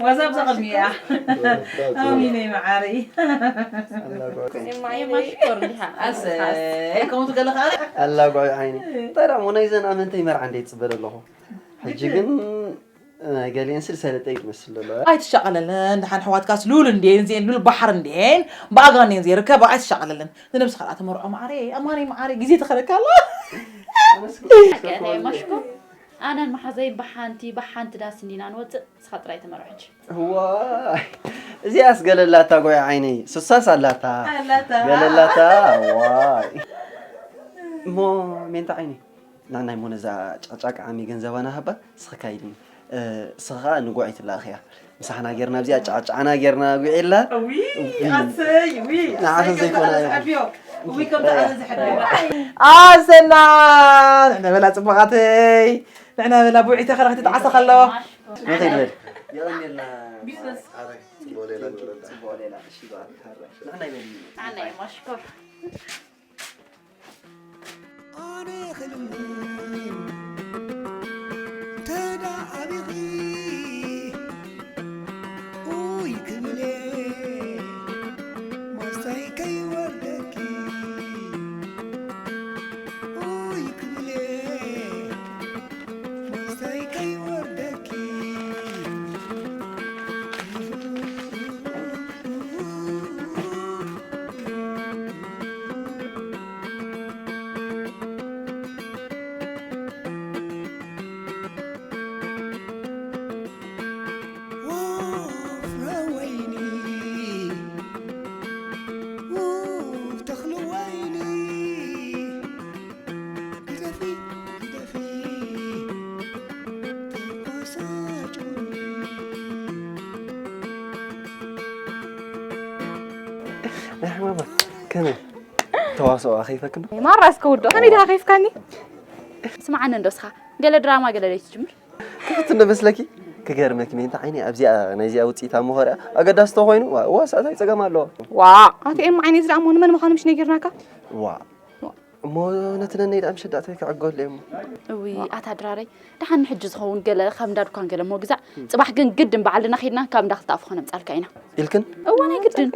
ዋዛብ ዘቕድሚያ ኣሚነይ መዓረይ ኣላጓ- ማሽኮር እንዲኻ ኣሰይ ከምኡ ትገለ ከዓ ኣላጓ ዓይኒ። እንታይ ደኣ እሞ ናይዘን ኣመንተይ መርዓ እንደ ይጽበ ዘለኹ። ሕጂ ግን ናይ ገሊአን ስል ሰለጠ ይመስል ዘሎ። ኣይትሻቐለለን ደሓን ኣሕዋትካስ ሉል እንድየን እዚአን ሉል ባሕሪ እንድየን ብኣጋን እየን ዘይርከባ ኣይትሻቐለለን ንነብስኻ ደኣ ተመርዖ መዓረይ ኣማነይ መዓረይ ግዜ ተኸለካ ኣላ ማሽኮ ኣነን መሓዘይ ብሓንቲ ብሓንቲ ዳስ እንዲና ንወፅእ ንስኻ ጥራይ ተመርዖ ሕጂ ዋይ እዚኣስ ገለላታ ጎይ ዓይነይ ሱሳስ ኣላታ ኣላታ። ገለላታ ዋይ እሞ ሜንታ ዓይነይ ናናይ ሞነ እዛ ጫቅጫቅ ዓሚ ገንዘባና ሃባ ስኽካ ኢልኒ ስኻ ንጉዕ ይትላእኽያ ምሳሕና ጌርና ኣብዚኣ ጫቅጫዕና ጌርና ጉዒላ ዊ ኣሰይ ዊ ንዓኺ ዘይኮነ ዊ ከምዚ ኣነ ዝሕድረና ኣሰና ንዕና በላ ጽቡቓተይ ንዕና በላ ብውዒ ተኸረ ክትጣዓሰ ከሎ መኸይድ በል የቐንየልና ቢዝነስ ጽቡቕ ሌላ ንረዳ ጽቡቕ ሌላ እሺ በዓል ንዕና ይበል ኣነ ማሽኮር ኣነ ክልምን ተዳ ኣቢኺ ኡይ ክብለ ማስታይ ከይወርደኪ ኡይ ክብለ ማስታይ ከይወርደኪ ናይ ሕማማ ከመይ ተዋስኦ ኣኸይፈክን ማራ እስከ ውዶ ከመይ ድኻ ከይፍካኒ ስምዓኒ እንዶ እስኻ ገለ ድራማ ገለ ደይ ትጅምር ክፍት እንዶ መስለኪ ክገርመኪ ሜንታ ዓይኒ ኣብዚኣ ናይዚኣ ውፅኢታ ምኾርያ ኣገዳሲ ተኾይኑ ዋ ሳእታይ ፀገም ኣለዎ ዋ ኣቲ ኤም ዓይኒ ዝደኣ እሞ ንመን ምዃኑ ምሽ ነጊርናካ ዋ እሞ ነቲ ነነይ ደኣ ምሸዳእተይ ክዕገሉ እየ እሞ እዊ ኣታ ድራረይ ደሓን ንሕጂ ዝኸውን ገለ ካብ እንዳ ድኳን ገለ እሞ ግዛዕ ጽባሕ ግን ግድን በዓል ድና ኺድና ካብ እንዳ ክልተ ኣፉ ከነምጻልካ ኢና ኢልክን እወ ናይ ግድን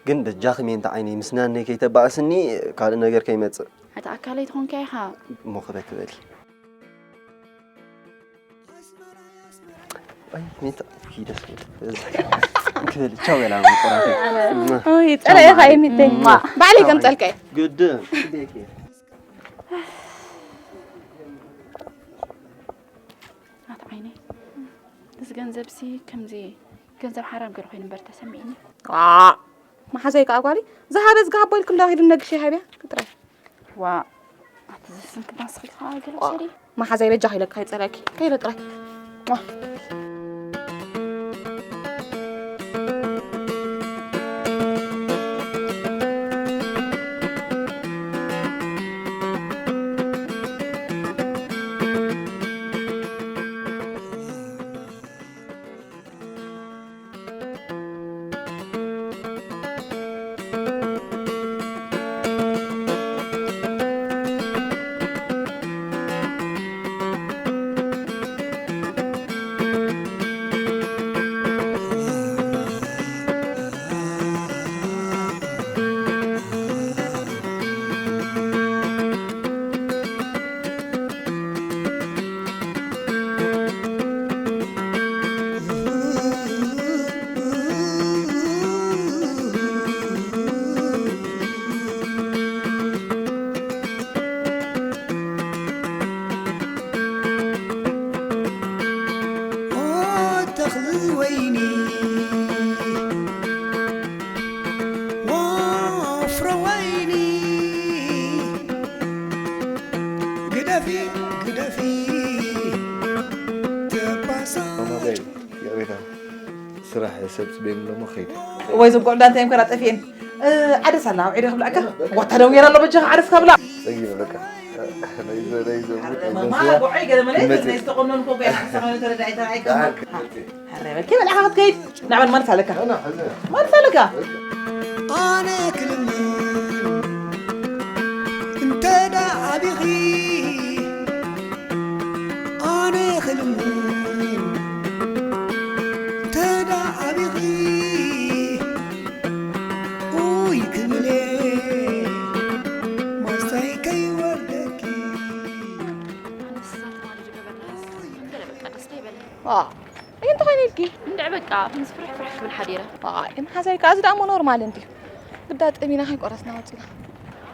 ግን በጃኺ ሜንታ ዓይነይ ምስ ናነይ ከይተባእስኒ ካልእ ነገር ከይመጽእ ኣታ ኣካለይ ትኾንካ ኢኻ እሞ ክበኪ በሊ ኣይ ሜንታ ኪደስ ክበሊ ቻው በላ ምቁራተይ ኦይ ጸረ ኢኻ ይሚተይ ባዕለይ ከምጸልካ እየ ግድን ኣታ ዓይነይ እዚ ገንዘብሲ ከምዚ ገንዘብ ሓራም ገለ ኮይኑ እምበር ተሰሚዕኒ መሓዘይ ከዓ ጓሊ ዝሃበ ዝግሃቦ ኢልክም ዳኺዱ ነግሽ ሃብያ ጥራይ ዋ ኣቲ ዝስንክና ስኺ ከዓ ገለ ውሰዲ መሓዘይ በጃ ከይለካ ይፀለኪ ከይለ ጥራይ ተኽሊ ወይኒ ወፍረ ወይኒ ግደፊ ግደፊ ተባሳ ማማዘይ ይቕሬታ ስራሕ ሰብ ጽበየኒ ኣለሞ ኸይድ ወይ ዝጉዕ ዳንታ እዮም ከራ ጠፊኤን። ዓደስ ኣላ ኣብ ዒደ ክብላካ። ዋታ ደው ገይራ ኣሎ በጃኻ ዓደስ ካብላ። ጸጊበ በቃ። ናይዘ ናይዘ ናይዘ ማማ ስጋ ጎዓይ ገለ መለ ይመጽእ። ናይ ዝተቆነን ኮ ገያ ሰማነ ተረዳይ ተራይ ከማ። ዳሓር ክትመጽእ። ኣረ በኪ በላኻ ክትከይድ። ናዕበል ማለት ኣለካ። ኣና ሕዘ። ማለት ኣለካ። ኣነ ክልምን እንተ ደኣ ኣቢኺ ኣነ ክልምን እንተ ደኣ ኣቢኺ ኡይ ክብል እየ ማስታይ ከይወርደኪ። ኣነስ እዛ ትማሊ ዝገበርናስ ገለ በቃ ደስታ ይበለን። ዋ፣ እንታይ እንተኾይኑ ኢልኪ? እንድዒ በቃ፣ ምስ ፍርሕ ፍርሕ ክብል ሓዲረ። ዋ፣ ግን ሓዛይ ከኣ እዚ ደኣ እሞ ኖርማል እንድዩ። ግዳ ጠሚና ከይቆረስና ወጺና።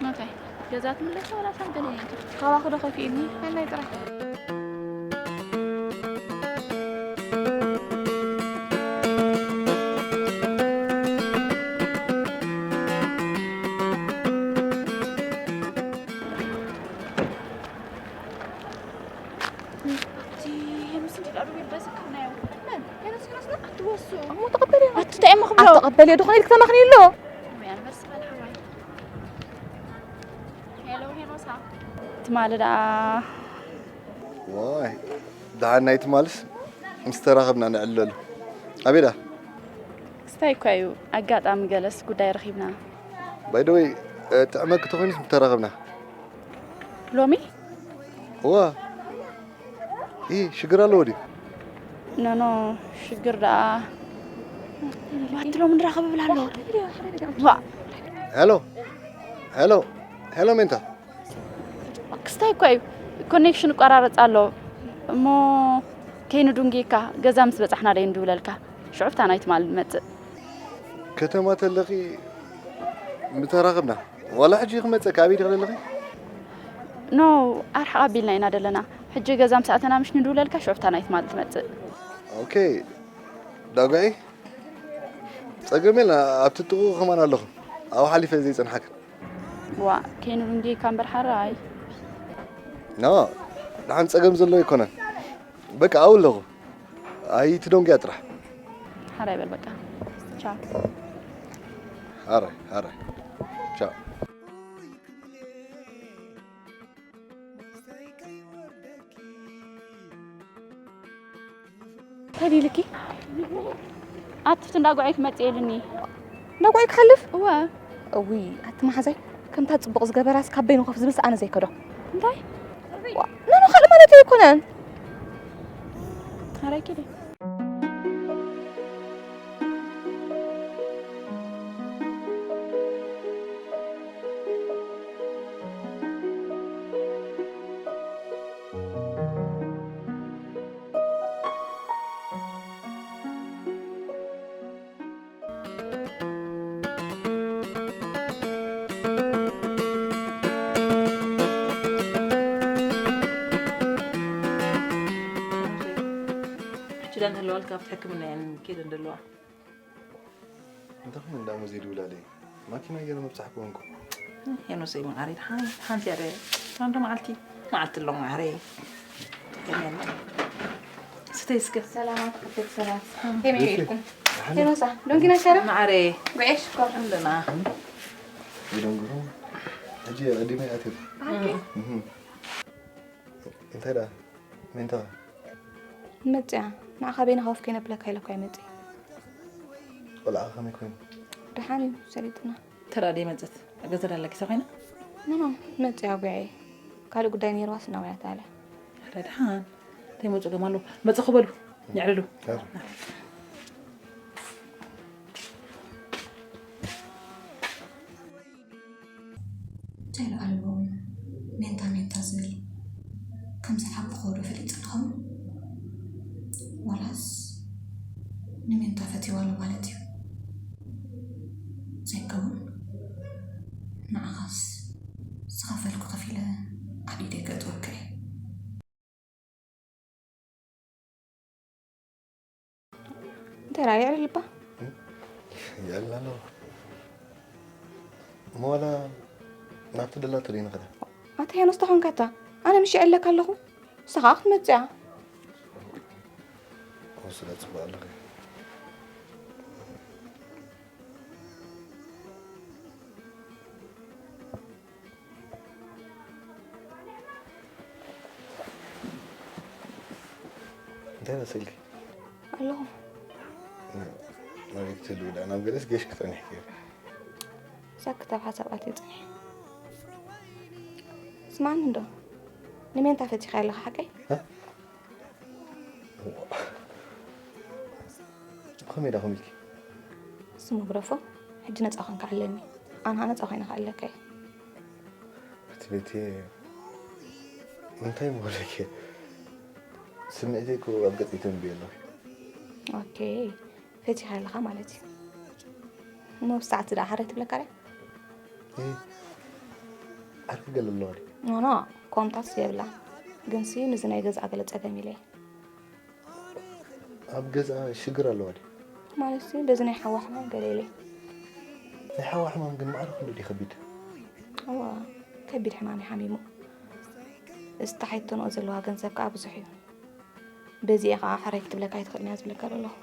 እንታይ? ገዛ ትምለስ ዋላ ሳብ ገለ ይንቱ? ካባኺ ዶ ከፊኡኒ? ነናይ ጥራይ። ኣቲ ሄኖስ እንዲ ዳሩ ቤት በዝክናዮ። መን? ሄኖስ ሄኖስ ነው? ኣቲ ወሱ። እሞ ተቐበልዮ። ኣቲ እንታይ እሞ ክብሎ? ኣቲ ተቐበልዮ፣ ድኾነ ኢልክ ተማኽኒ ኣሎ። ወይ ኣንበርስ በል ሓዋይ። ሄሎ ሄኖሳ። ትማሊ ደኣ። ዋይ፣ ደሓን ናይ ትማልስ ምስ ተራኸብና ንዕለሉ። ኣበይ ደኣ? ክስታይ እኳ እዩ፣ ኣጋጣሚ ገለስ ጉዳይ ረኺብና። ባይ ዘ ወይ፣ ጥዕመኪ ተኾይኑስ ምስ ተራኸብና። ሎሚ? እዋ። ኢ፣ ሽግር ኣለዎ ድዩ? ኖ፣ ኖ፣ ሽግር ደኣ። ዋትሎም ንራኸብ እብል ኣለዎ። ዋ። ሄሎ፣ ሄሎ፣ ሄሎ፣ ሜንታ። ክስታይ እኮ እዩ። ኮኔክሽን ይቋራረጽ ኣሎ። እሞ ከይንዱንጊካ፣ ገዛ ምስ በጻሕና ደይ ንድውለልካ። ሽዑ ፍታ ናይ ትማል ንመጽእ። ከተማ ተለኺ ምተራኸብና። ዋላ ሕጂ ክመጸካ፣ ኣበይ ዲኺ ዘለኺ? ኖ፣ ኣርሓ ኣቢልና ኢና ደለና። ሕጂ ገዛ ምስ ኣተና ምሽ ንድውለልካ፣ ሽዑ ፍታ ናይ ትማል ትመጽእ። ኦኬ፣ ዳጓይ። ጸገም የለን፣ ኣብቲ ጥቕኡ ከማን ኣለኹ። ኣብኡ ሓሊፈ ዘይጸንሓካ። ዋ፣ ከይንዱንጊካ እምበር ሓራይ። ኖ፣ ደሓን ጸገም ዘለዎ ኣይኮነን። በቃ፣ ኣብኡ ኣለኹ። ኣይትደንጉያ ጥራሕ። ሓራይ በል በቃ። ቻው። ሓራይ፣ ሓራይ። ቻው። እንታይ ኢልኪ? ኣትፍቲ እንዳጓዓይ ክመጽእ ኢልኒ። እንዳጓዓይ ክሓልፍ? እወ። እውይ፣ ኣቲ መሓዛይ፣ ከምታ ጽቡቕ ዝገበራስ ካብ በይኑ ኮፍ ዝብልስ ኣነ ዘይከዶ። እንታይ? ዋ፣ ኖ፣ ኖ፣ ካልእ ማለት ኣይኮነን። ኣራይ ኪዲ። ሕጂ ዳ እንተለዋልካ ኣብቲ ሕክምና እየን ከይደን ዘለዋ። እንታይ ኮይኑ እንዳ ሙዜ ድውላለይ? ማኪና ገይረ ምብጻሕ ክኾንኩ። ሄኖሰይ መዓረይ፣ ደሓን፣ ሓንቲ እያ ዶ? ደሓን ዶ መዓልቲ? መዓልቲ ኣሎ መዓረይ። ከመይ ኣሎ? ስተይ እስከ። ሰላማት ክልተ ሰባት። ከመይ ኢልኩም? ደሓን። ሄኖሳ፣ ዶንጊና ከረ? መዓረይ። ጉዕሽ እኮ። ኣለና። ይደንግሩ። ሕጂ ኣዲመይ ኣትየት። ኣዲ? እህ። እንታይ ደኣ? ሜንታ? መጽያ። ንዓኻ በይንኻ ወፍ ከይነብለካ ኢለ እኮ እየ መጽየ። ቆልዓ ከመይ ኮይኑ? ደሓን እዩ፣ ሰሊጥና። ተራ ደይ መጸት? ኣብ ገዛ ዳላ ኪሳ ኮይና? ኖ፣ ኖ፣ መጽያ ጉዕየ። ካልእ ጉዳይ ነይርዋስ እናወያት ኣለ። ኣረ ደሓን። እንታይ መጹ ገማሎ? መጸኹ በሉ። ንዕልሉ። ኣረ። እንታይ ኢሉ ኣሎ ሜንታ ሜንታ ዝብል? ከም ዝሓብኾ ዶ ፈሊጡ ንኸውን? ዋላስ ንሜንታ ፈትይዋ ኣሎ ማለት እዩ? ዘይከውን። ንዓኻስ ዝኸፈልኩ ከፊለ ኣብ ኢደይ ከእትወካ እየ። እንታይ ራእይ ልባ? የዕልል ኣለኹ። እሞ ዋላ ናብቲ ደላቶ ደይ ንኸዳ? ኣታ ሄኖስ ተኾንካታ፣ ኣነ ምሽ የዕለካ ኣለኹ። ንስኻ ክትመጽእ እያ። ወስዳ ጽቡቕ ኣለኺ። ገለ ስእልኪ ኣለኹ። ናበይ ክትህልዊ ደኣ ናብ ገለስ ገሽ ክጸኒሕኪ ሳክት ኣብ ሓሳብ ኣትዩ ጽኒሕ። ስማዕኒ እንዶ ንሜንታ ፈቲኻ ኣለኻ ሓቀይ? ከመይ ዳኹም ኢልኪ ስሙ ግረፎ። ሕጂ ነፃ ኮንካ ኣለኒ። ኣነ ነፃ ኮይነ ከኣለካ እቲ ቤት እንታይ ምበለኪ ስምዒተይ እኮ ኣብ ገፀይ ተንብዮ ኣለኺ ኦኬ። ፈቲኻ ኣለኻ ማለት እዩ። እሞ ብሰዓት ደኣ ሓረ ትብለካ ርያ ኣረ ገለ ኣለዋ ድዩ ኖኖ ኮምታት የብላ። ግንሲ ንዚ ናይ ገዛ ገለ ፀገም ኢለ ኣብ ገዛ ሽግር ኣለዋ ድዩ ማለት እዩ። በዚ ናይ ሓዋ ሕማም ገለ ኢለ ናይ ሓዋ ሕማም ግን ማዕረ ክንዱ ድዩ ከቢድ እዋ ከቢድ ሕማም እዩ ሓሚሙ። እዚ ተሓይትኖ ዘለዋ ገንዘብ ከዓ ብዙሕ እዩ። በዚኣ ከዓ ሕራይ ክትብለካ ኣይትኽእልን እያ ዝብለካ ዘለኹ።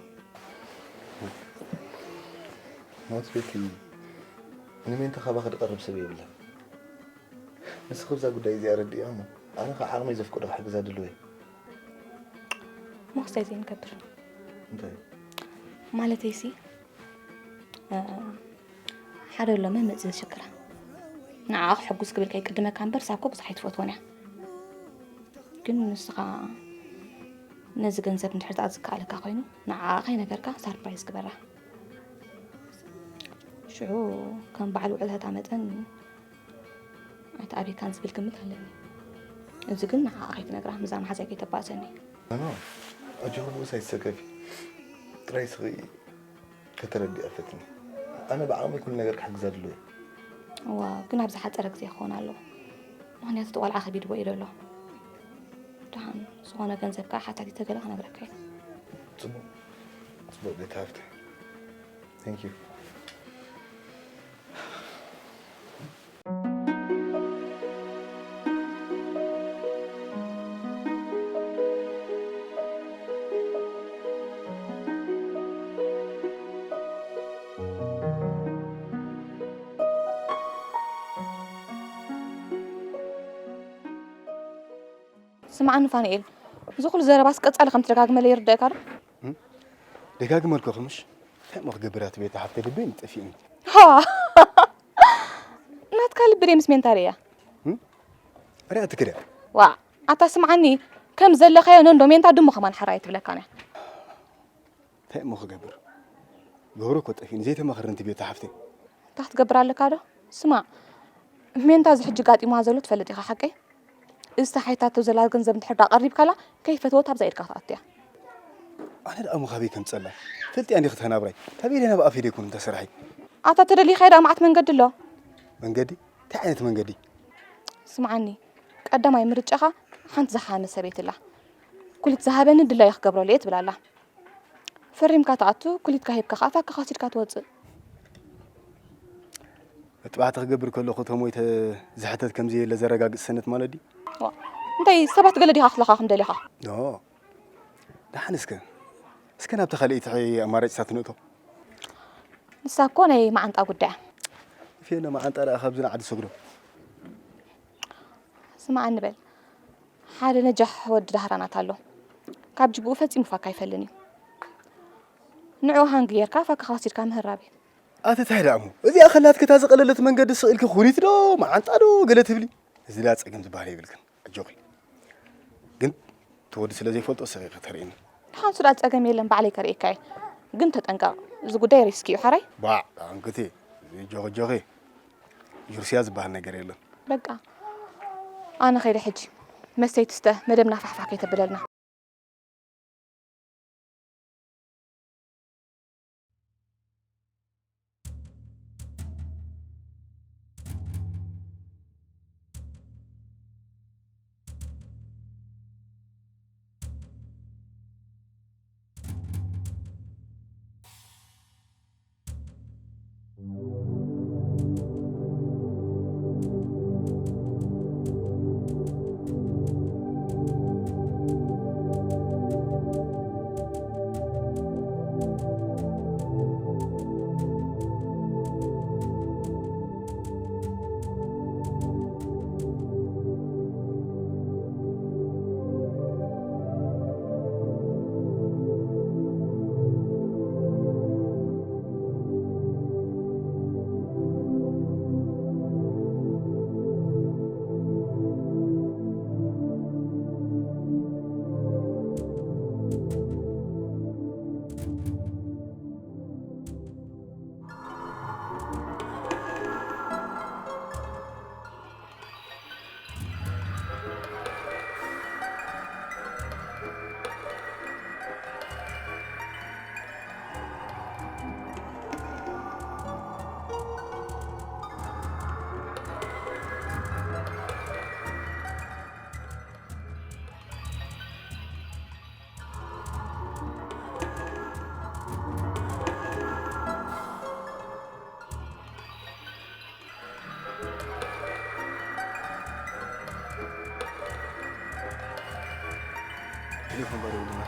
ሞት ቤቲ ንሜንተ ካባኺ ዝቐርብ ሰብ የብለን። ንስኺ ብዛ ጉዳይ እዚኣ ረድእያ እሞ ኣነ ከዓ ዓቕመይ ዘፍቅዶ ክሕግዛ ድልዎ እየ። ሞኽሳይ ዘይንገብር እንታይ ማለተይሲ ሓደ ኣሎ መመፅ ዝሽግራ ንዓ ክሕጉስ ክብል ከይቅድመካ እምበር ሳኮ ብዙሕ ኣይትፈትዎን እያ። ግን ንስኻ ነዚ ገንዘብ እንድሕር ዝኣዝካኣለካ ኮይኑ ንዓ ከይነገርካ ሳርፕራይዝ ግበራ። ሽዑ ከም በዓል ውዕለታ መጠን ኣይተኣብየካን ዝብል ግምት ኣለኒ። እዚ ግን ንዓ ከይትነግራ ምዛ መሓዛይ ከይተባእሰኒ። ኖ ኣጆኺ ብኡስ ኣይትሰከፊ። ጥራይ ስኺ ከተረድእያ ፈትኒ። ኣነ ብዓቕመይ ኩሉ ነገር ክሕግዛ ድልዎ እየ። እዋ ግን ኣብ ዝሓፀረ ግዜ ክኸውን ኣለዎ። ምኽንያቱ እቲ ቆልዓ ከቢድዎ እዩ ዘሎ። ደሓን ዝኾነ ገንዘብ ከዓ ሓታቲተ ገለ ክነግረካ እዩ። ፅቡቕ ፅቡቕ ቤት ሃፍቲ። Thank you። ስምዓኒ ፋንኤል፣ እዚ ኩሉ ዘረባስ ቀጻሊ ከም ትደጋግመለይ ይርደእካ ዶ? ደጋግመልኩ ክምሽ እንታይ እሞ ክገብር እያ ትቤታ ሓፍተይ ልበይ ንጠፊእኒ ሃ! ናትካ ልቢ ደይ ምስ ሜንታ ርእያ? ሪኣ ትክደ ዋ፣ ኣታ ስምዓኒ፣ ከም ዘለኻዮ ነንዶ ሜንታ ድሞ ከማን ሓራይ ትብለካን እያ። እንታይ እሞ ክገብር ገብሮ እኮ ጠፊእኒ ዘይተማኽርኒ ትቤታ ሓፍተይ እንታይ ክትገብር ኣለካ ዶ? ስማዕ፣ ሜንታ እዚ ሕጂ ጋጢማ ዘሎ ትፈልጥ ኢኻ ሓቀይ? እዚ ተሓይታቶ ዘላ ገንዘብ እንድሕር ዳ ቀሪብካላ ከይፈተወት ኣብዛ ኢድካ ክትኣቱ እያ። ኣነ ደኣ እሞ ካበይ ከምፀላ ፈልጢያ እንዲ ክትከናብራይ ካበይ ደና ብኣፈይ ደይኮን እንተ ስራሐይ ኣታ ተደሊኻዮ ደኣ መዓት መንገዲ ኣሎ። መንገዲ እንታይ ዓይነት መንገዲ ስምዓኒ ቀዳማይ ምርጫኻ ሓንቲ ዝሓመ ሰበይቲ ኣላ ኩሊት ዝሃበኒ ድላዩ ክገብረሉ እየ ትብል ኣላ ፈሪምካ ትኣቱ ኩሊትካ ሂብካ ከዓ ፋካ ከሲድካ ትወፅእ መጥባሕቲ ክገብር ከለኹ እቶም ወይተ ዝሕተት ከም ዘየለ ዘረጋግፅ ሰነት ማለት ድዩ እንታይ ሰባት ገለ ዲኻ ክትለኻኽም ደሊኻ ኖ ደሓን እስከ እስከ ናብቲ ካልእ ትሐ ኣማራጭታት ንእቶ ንሳ እኮ ናይ መዓንጣ ጉዳያ ፌነ መዓንጣ ደኣ ካብዚ ንዓዲ ሰግዶ ስማዕ እንበል ሓደ ነጃሕ ወዲ ዳህራናት ኣሎ ካብ ጅግኡ ፈጺሙ ፋካ ኣይፈልን እዩ ንዕኡ ሃንግ ጌርካ ፋካ ከሲድካ ምህራብ እዩ ኣተ ታይ ደኣ እሞ እዚኣ ከላትኪ እታ ዝቐለለት መንገዲ ስቕ ኢልኪ ኩሊት ዶ መዓንጣ ዶ ገለ ትብሊ እዚ ዳ ጸገም ዝበሃል የብልክን ኣጆኺ ግን እቲ ወዲ ስለ ዘይፈልጦ ስቕ ኢልኪ ተርእይኒ ንሓንሱ ዳ ጸገም የለን ባዕለይ ከርእየካ እየ ግን ተጠንቀቕ እዚ ጉዳይ ሪስኪ እዩ ሓራይ ባዕ ኣንክቲ ጆኺ ጆኺ ጁርስያ ዝበሃል ነገር የለን በቃ ኣነ ኸይደ ሕጂ መስተይ ትስተ መደብና ፋሕፋሕ ከይተብለልና ይኹን በሉ ይብሉና።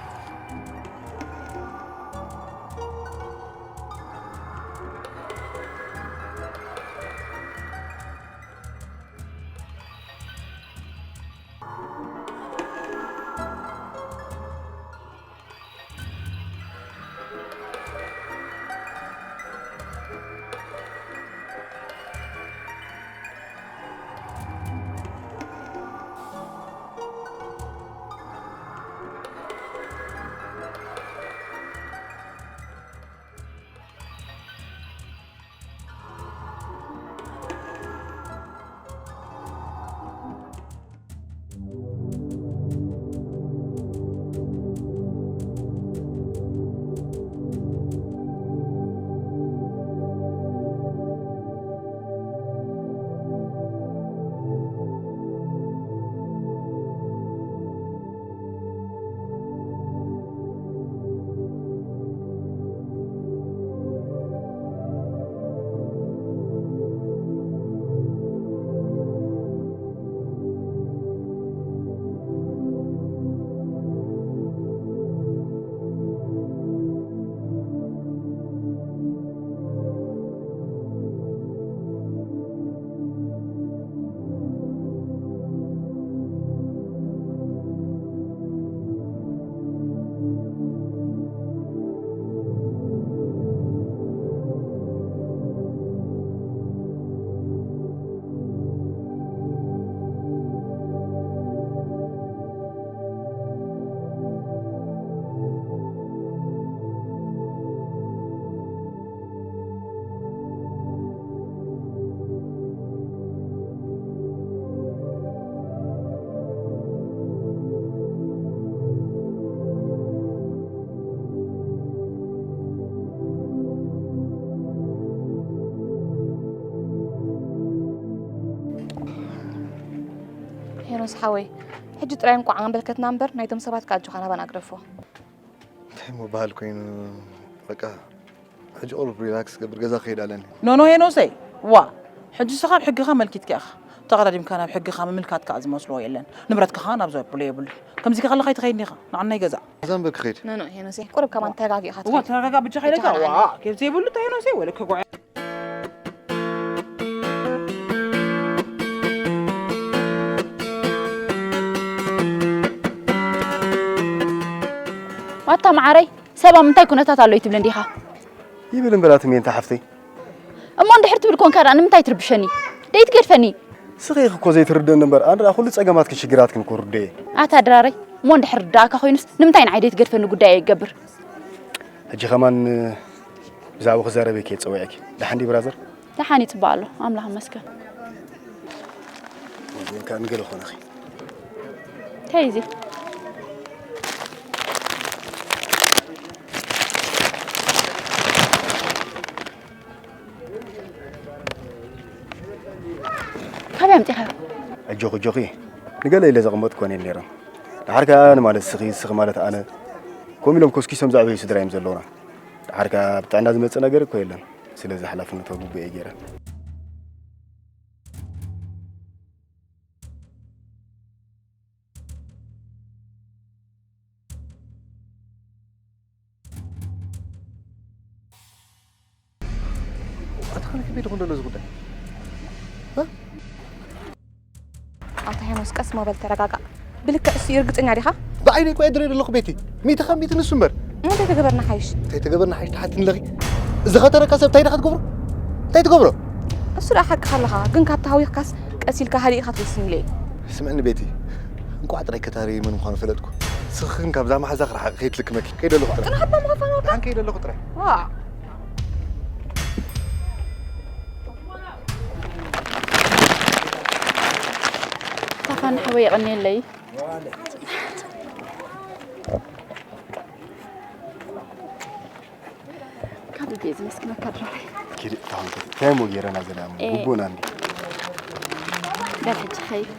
ሄኖስ ሓወይ፣ ሕጂ ጥራይ እንቋዕ ኣንበልከትና እምበር፣ ናይቶም ሰባት ከኣ ኣጆኻ ናባና ግደፎ። እንታይ ምባል ኮይኑ፣ በቃ፣ ሕጂ ቁሩብ ሪላክስ ገብር፣ ገዛ ክኸይድ ኣለኒ። ኖኖ ሄኖሰይ፣ ዋ፣ ሕጂ ስኻ ኣብ ሕግኻ መልኪትካ ኢኻ። ተቐዳዲምካ ናብ ሕግኻ ምምልካት ከኣ ዝመስሎ የለን። ንብረትካ ኸኣ ናብ ዘብሎ የብሉን። ከምዚ ከለኻ ኣይትኸይድን ኢኻ። ንዓናይ ገዛ። እዛ እምበር ክኸይድ። ኖኖ ሄኖሰይ፣ ቁሩብ ከማን ተረጋጊኻ እዋ፣ ትኸይድ። ተረጋጋ፣ ብቻ ኸይደካ። ብቻ ዋ፣ ኸይደካ። ገብዚ የብሉ እንታይ ሄኖሰይ፣ ወለ ከጓዕ። ማታ መዓረይ፣ ሰብ ኣብ ምንታይ ኩነታት ኣሎ ይትብሊ እንዲኻ? ይብል እምበር ኣቲ ሜንታ ሓፍተይ። እሞ እንድሕር ትብል ኮንካ ደኣ ንምንታይ ትርብሸኒ? ደይትገድፈኒ? ስኺ ኢኺ እኮ ዘይትርድእኒ እምበር፣ ኣነ ደኣ ኩሉ ጸገማትክን ሽግራትክን እኮ ርዱእ እየ። ኣታ ድራረይ፣ እሞ እንድሕር ርዳእካ ኮይኑስ ንምንታይ ንዓይ ደይትገድፈኒ ጉዳይ እየ ይገብር? ሕጂ ከማን ብዛዕባኡ ክዛረብ እየ ጸዊዐኪ። ደሓን ድዩ ብራዘር? ደሓን እዩ፣ ጽቡቕ ኣሎ። ኣምላኽ ይመስገን። ወይኔ፣ ከኣ ንገለ ኾነኺ። እንታይ እዩ እዚ? ካበይ ኣምጺኻዮ? ኣጆኺ፣ ኣጆኺ። ንገለ ኢለ ዘቐመጥኩ እኮ እኔን ነይረን። ደሓር ከኣ ንማለት ስኺ፣ ስኺ ማለት ኣነ። ከምኡ ኢሎም ኮስኪሶም ዘዕበዩ ስድራ እዮም ዘለውና። ደሓር ከኣ ብጥዕና ዝመጽእ ነገር እኮ የለን። ስለዚ ሓላፍነቱ ግቡእ እየ ገይረ። ኣታ ኸነ ከመይ ደኹም ደሎ እዚ ጉዳይ? እ? ኣታ ሄኖስ፣ ቀስ እሞ በል፣ ተረጋጋእ። ብልክዕ እሱ እዩ፣ ርግጸኛ ዲኻ? ብዓይነይ እኮ እየ ድርኢ ዘለኹ ቤቲ። ሚእቲ ካብ ሚእቲ ንሱ እምበር። እንታይ ተገበርና ሓይሽ? እንታይ ተገበርና ሓይሽ ትሓትኒ ኣለኺ? እዚ ኸተረካ ሰብ እንታይ ዲኻ ትገብሮ? እንታይ ትገብሮ? እሱ ደኣ ሓቅኻ ኣለኻ፣ ግን ካብ ተሃዊኽካስ ቀስ ኢልካ ሃዲእካ ትወስን ኢለ እየ። ስምዕኒ ቤቲ፣ እንቋዕ ጥራይ ከታሪ መን ምዃኑ ፈለጥኩ። ስኽኽን ካብዛ መሓዛ ክረሓቕ ከይትልክመኪ። ከይደ ኣለኹ ጥራይ። ጽናሕ እባ ምዃኑ ወዳ? ደሓን ከይደ ኣለኹ ጥራይ። ዋእ። ታፋን ሓወይ የቐንየለይ። ካብ ልቤ ዝመስግነካ ድራረይ። ኪዲ፣ ታሁን ኪዲ። እንታይ እሞ ገይረና ዘለና እሞ? ኤ። ጉቡና እንዲ። በል ሕጂ ኸይድ።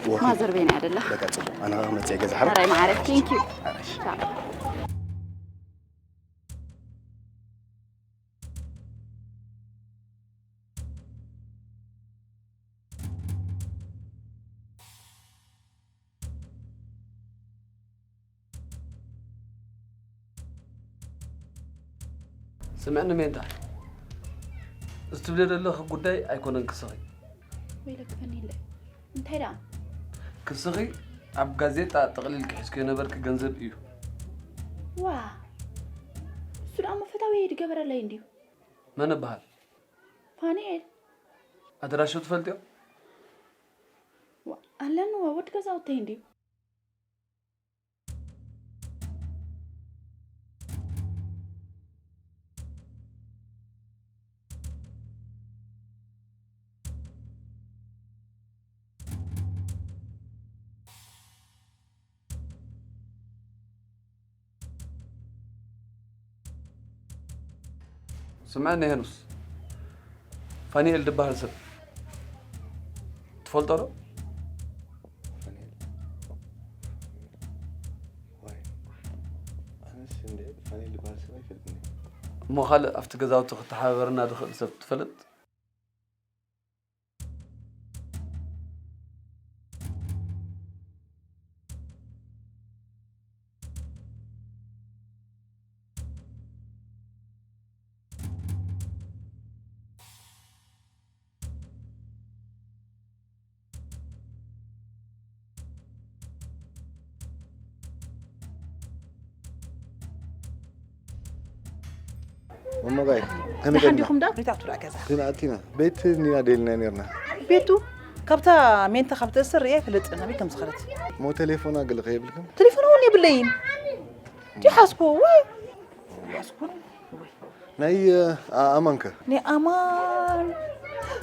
ወኪ። ማዘር በይና ያደላ። በቃ ጽቡቕ። ኣነ ኸኣ መጽየ ገዛ ሓራ። ኣራይ ማዕረ። ቴንክ ዩ። ኣራሽ። ቻው። ስምዕኒ ሜንታ፣ እዚ ትብልዮ ዘለኺ ጉዳይ ኣይኮነን ክስኺ። ወይለክ ፈኒለ፣ እንታይ ደኣ? ክስኺ ኣብ ጋዜጣ ጥቕሊል ክሒዝክዮ ነበርኪ ገንዘብ እዩ። ዋ፣ እሱ ደኣ እሞ ፈታዊ ድገበረለይ እንድዩ። መን እበሃል? ፋንኤል። ኣድራሹ ትፈልጥዮ? ዋ፣ ኣለኒ፣ ዋ፣ ወዲ ገዛውተይ እንድዩ። ስምዐኒ ሄኖስ፣ ፋኒኤል ዝበሃል ሰብ ትፈልጦ ዶ? ፋኒኤል? ዋይ፣ ኣነስ እንደ ፋኒኤል ዝበሃል ሰብ ኣይፈልጥን እየ። እሞ ካልእ ኣብቲ ገዛውቲ ክተሓባበረና ዝኽእል ሰብ ትፈልጥ? መሞጋይ፣ ከመይ ኣድሓን ቀኒና? ዲኹም ዳ? ሪታ ትብላ ገዛ። ግን ኣቲና፣ ቤት እኒና ደልና ነርና። ቤቱ? ካብታ ሜንታ ካብ ትእስር ርእየ ኣይፈልጥን፣ ኣበይ ከም ዝኸደት። ሞ ቴሌፎና ገለ ከየብልክን? ቴሌፎን እውን የብለይን። ዲሓዝኩ፣ ወይ? ዲሓዝኩ፣ ወይ? ናይ፣ እ፣ ኣ-፣ ኣማንከ? ናይ ኣማን፣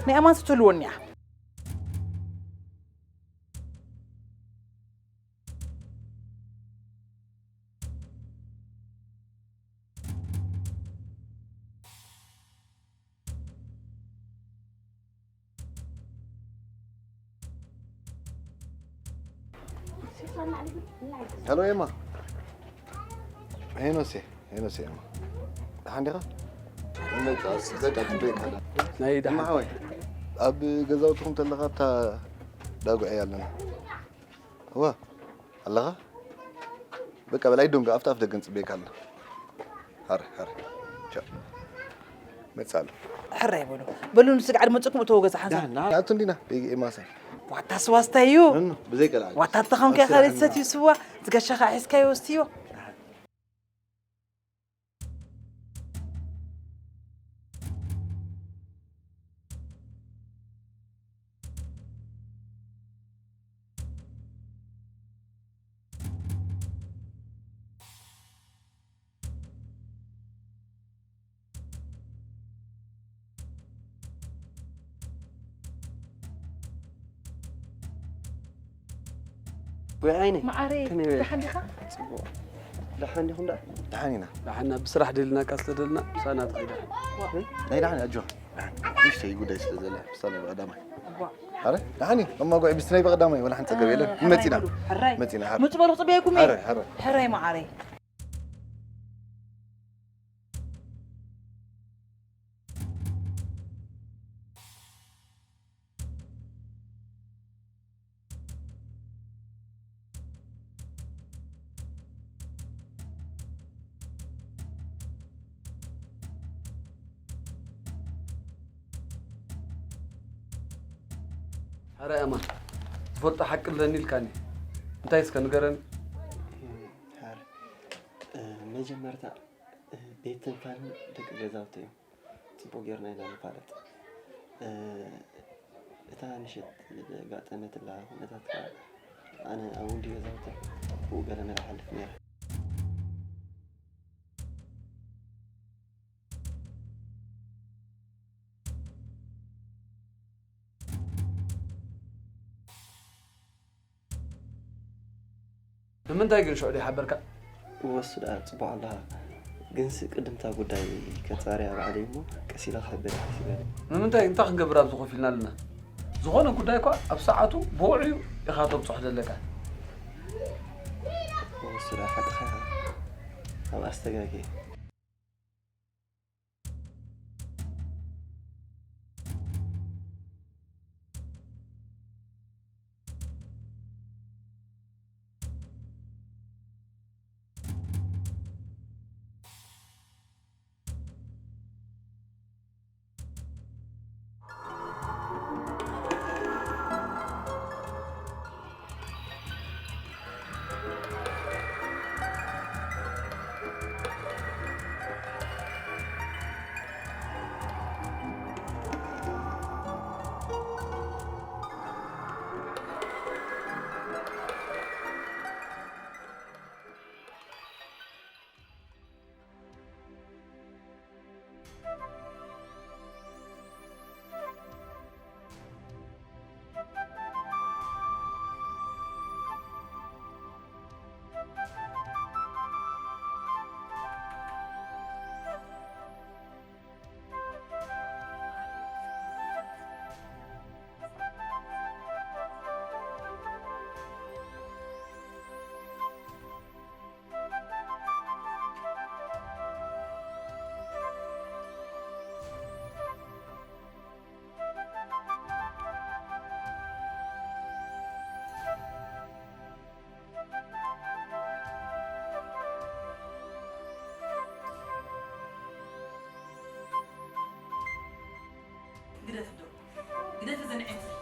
ናይ ኣማን ትትልወኒ እያ። ሄሎ ኤማ። ሄኖሴ፣ ሄኖሴ ኤማ። ደሓን ዲኻ? መጣ፣ በቃ ትበይ ካላ። ናይ ደሓን። ኤማ ሓወይ፣ ኣብ ገዛውትኹም ተለኻ እታ ዳጉዐ እያ ኣለና። እዋ፣ ኣለኻ? በቃ በላይ ዶንጋ፣ ኣብቲ ኣፍ ደገ ንጽበየካ ኣለና። ሃረ፣ ሃረ። ቻው። መጽእ ኣሎ። ሕራይ በሉ። በሉ ንስጋዕ ድመጽኩም እተዎ ገዛ ሓንሳብ። ዳና፣ ኣቱ እንዲና፣ ይ-፣ ይ-፣ ማሳ። ዋታ ስዋ ስታይ እዩ። እኑ፣ ብዘይ ቀልዓ። ዋታ እንተኸምከ ኣስር ካልእ ሓና። ሰትዩ ስዋ፣ ዝገሻኻ ሒዝካዮ ወስትዮ። ወይ ዓይነይ፣ መዓረይ፣ ከመይ በለ? ደሓን ዲኻ? ጽቡቕ። ደሓን ዲኹም ደኣ? ደሓን ኢና። ደሓና ብስራሕ ደልናካ ስለ ደልና ምሳና ትኸይድ። ናይ ደሓን ኣጆኻ። ደሓን። ንእሽተይ ጉዳይ ስለ ዘላ፣ ምሳና ብቐዳማይ። እዋ። ኣረ፣ ደሓን እዩ። እማ ጓይ፣ ብስናይ ብቐዳማይ፣ ወላ ሓንቲ ጸገም የለን። ሕራይ መጺና። በሉ፣ ሕራይ። መጺና፣ ሕራይ። ምጹ በሉ፣ ክጽበየኩም እየ። ሕራይ፣ ሕራይ። ሕራይ መዓረይ። ሕራይ ኣማን፣ ዝፈልጦ ሓቂ ኣለኒ ኢልካኒ። እንታይ እስከ ንገረኒ? ሕራይ፣ እ፣ መጀመርታ፣ እ፣ ቤት ትንፋልን ደቂ ገዛውቲ እዮም። ጽቡቕ ጌርና ኢና ንፋለጥ። እ፣ እታ ንሸት ዘጋጠመትላ ኩነታት ከኣ ኣነ ኣብ ውዲ ገዛውቲ ብኡ ገለ መለ ሓልፍ ነይረ። ንምንታይ ግን ሽዑ ዘይሓበርካ? ወሱ ደኣ ጽቡቕ ኣለኻ። ግንሲ ቅድምታ ጉዳይ ከጻርያ ባዕለይ እሞ ቀስ ኢለ ክሕብር እየ ሓሲበ። ንምንታይ? እንታይ ክንገብር ኣብዚ ኮፍ ኢልና ኣለና? ዝኾነ ጉዳይ እኳ ኣብ ሰዓቱ ብውዕዩ ኢኻ ተብጽሖ ዘለካ። ወሱ ደኣ ሓቅኻ ኢኻ። ኣብ ኣስተጋግየ። ግደፊ ዶ፣ ግደፊ እዘን ኣዒንትኺ።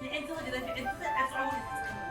ንኣዒንትኺ ግደፊ፣ ኣዒንትኺ ዓጽዋ እውን ኣይትጥቀምዎ።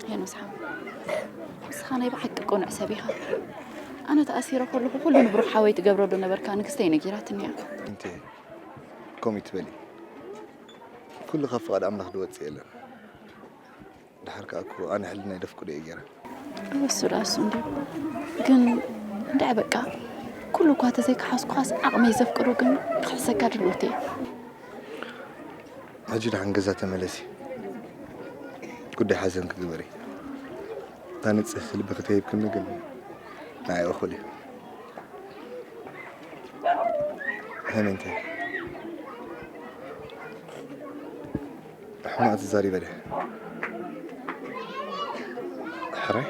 ሄኖስ ሓው፣ ንስኻ ናይ ብሓቂ ቅኑዕ ሰብ ኢኻ። ኣነ ተኣሲረ ከለኹ ኩሉ ንብሩኽ ሓወይ ትገብረሉ ነበርካ፣ ንግስተይ ነጊራትኒ እያ። እንተ ከምኡ ትበሊ፣ ኩሉ ካብ ፍቓድ ኣምላኽ ዝወጽእ የለን። ድሓር ከኣ እኮ ኣነ ሕልናይ ደፍቅዶ እየ ገይረ። እሱ ዳሱ እንዲ ግን እንድዒ በቃ ኩሉ እኳ ተዘይከሓዝኩኻስ ዓቕመይ ዘፍቅዶ ግን ክሕሰካ ድልውቲ እየ። ሕጂ ደሓን ገዛ ተመለሲ። ጉዳይ ሓዘንኪ ግበሪ። እታ ንጽህቲ ልብኺ ተሂብክኒ ግን ንዓይ እኹል እዩ። ሃመንተይ ሕማቕ ተዛሪበ ድየ? ሕራይ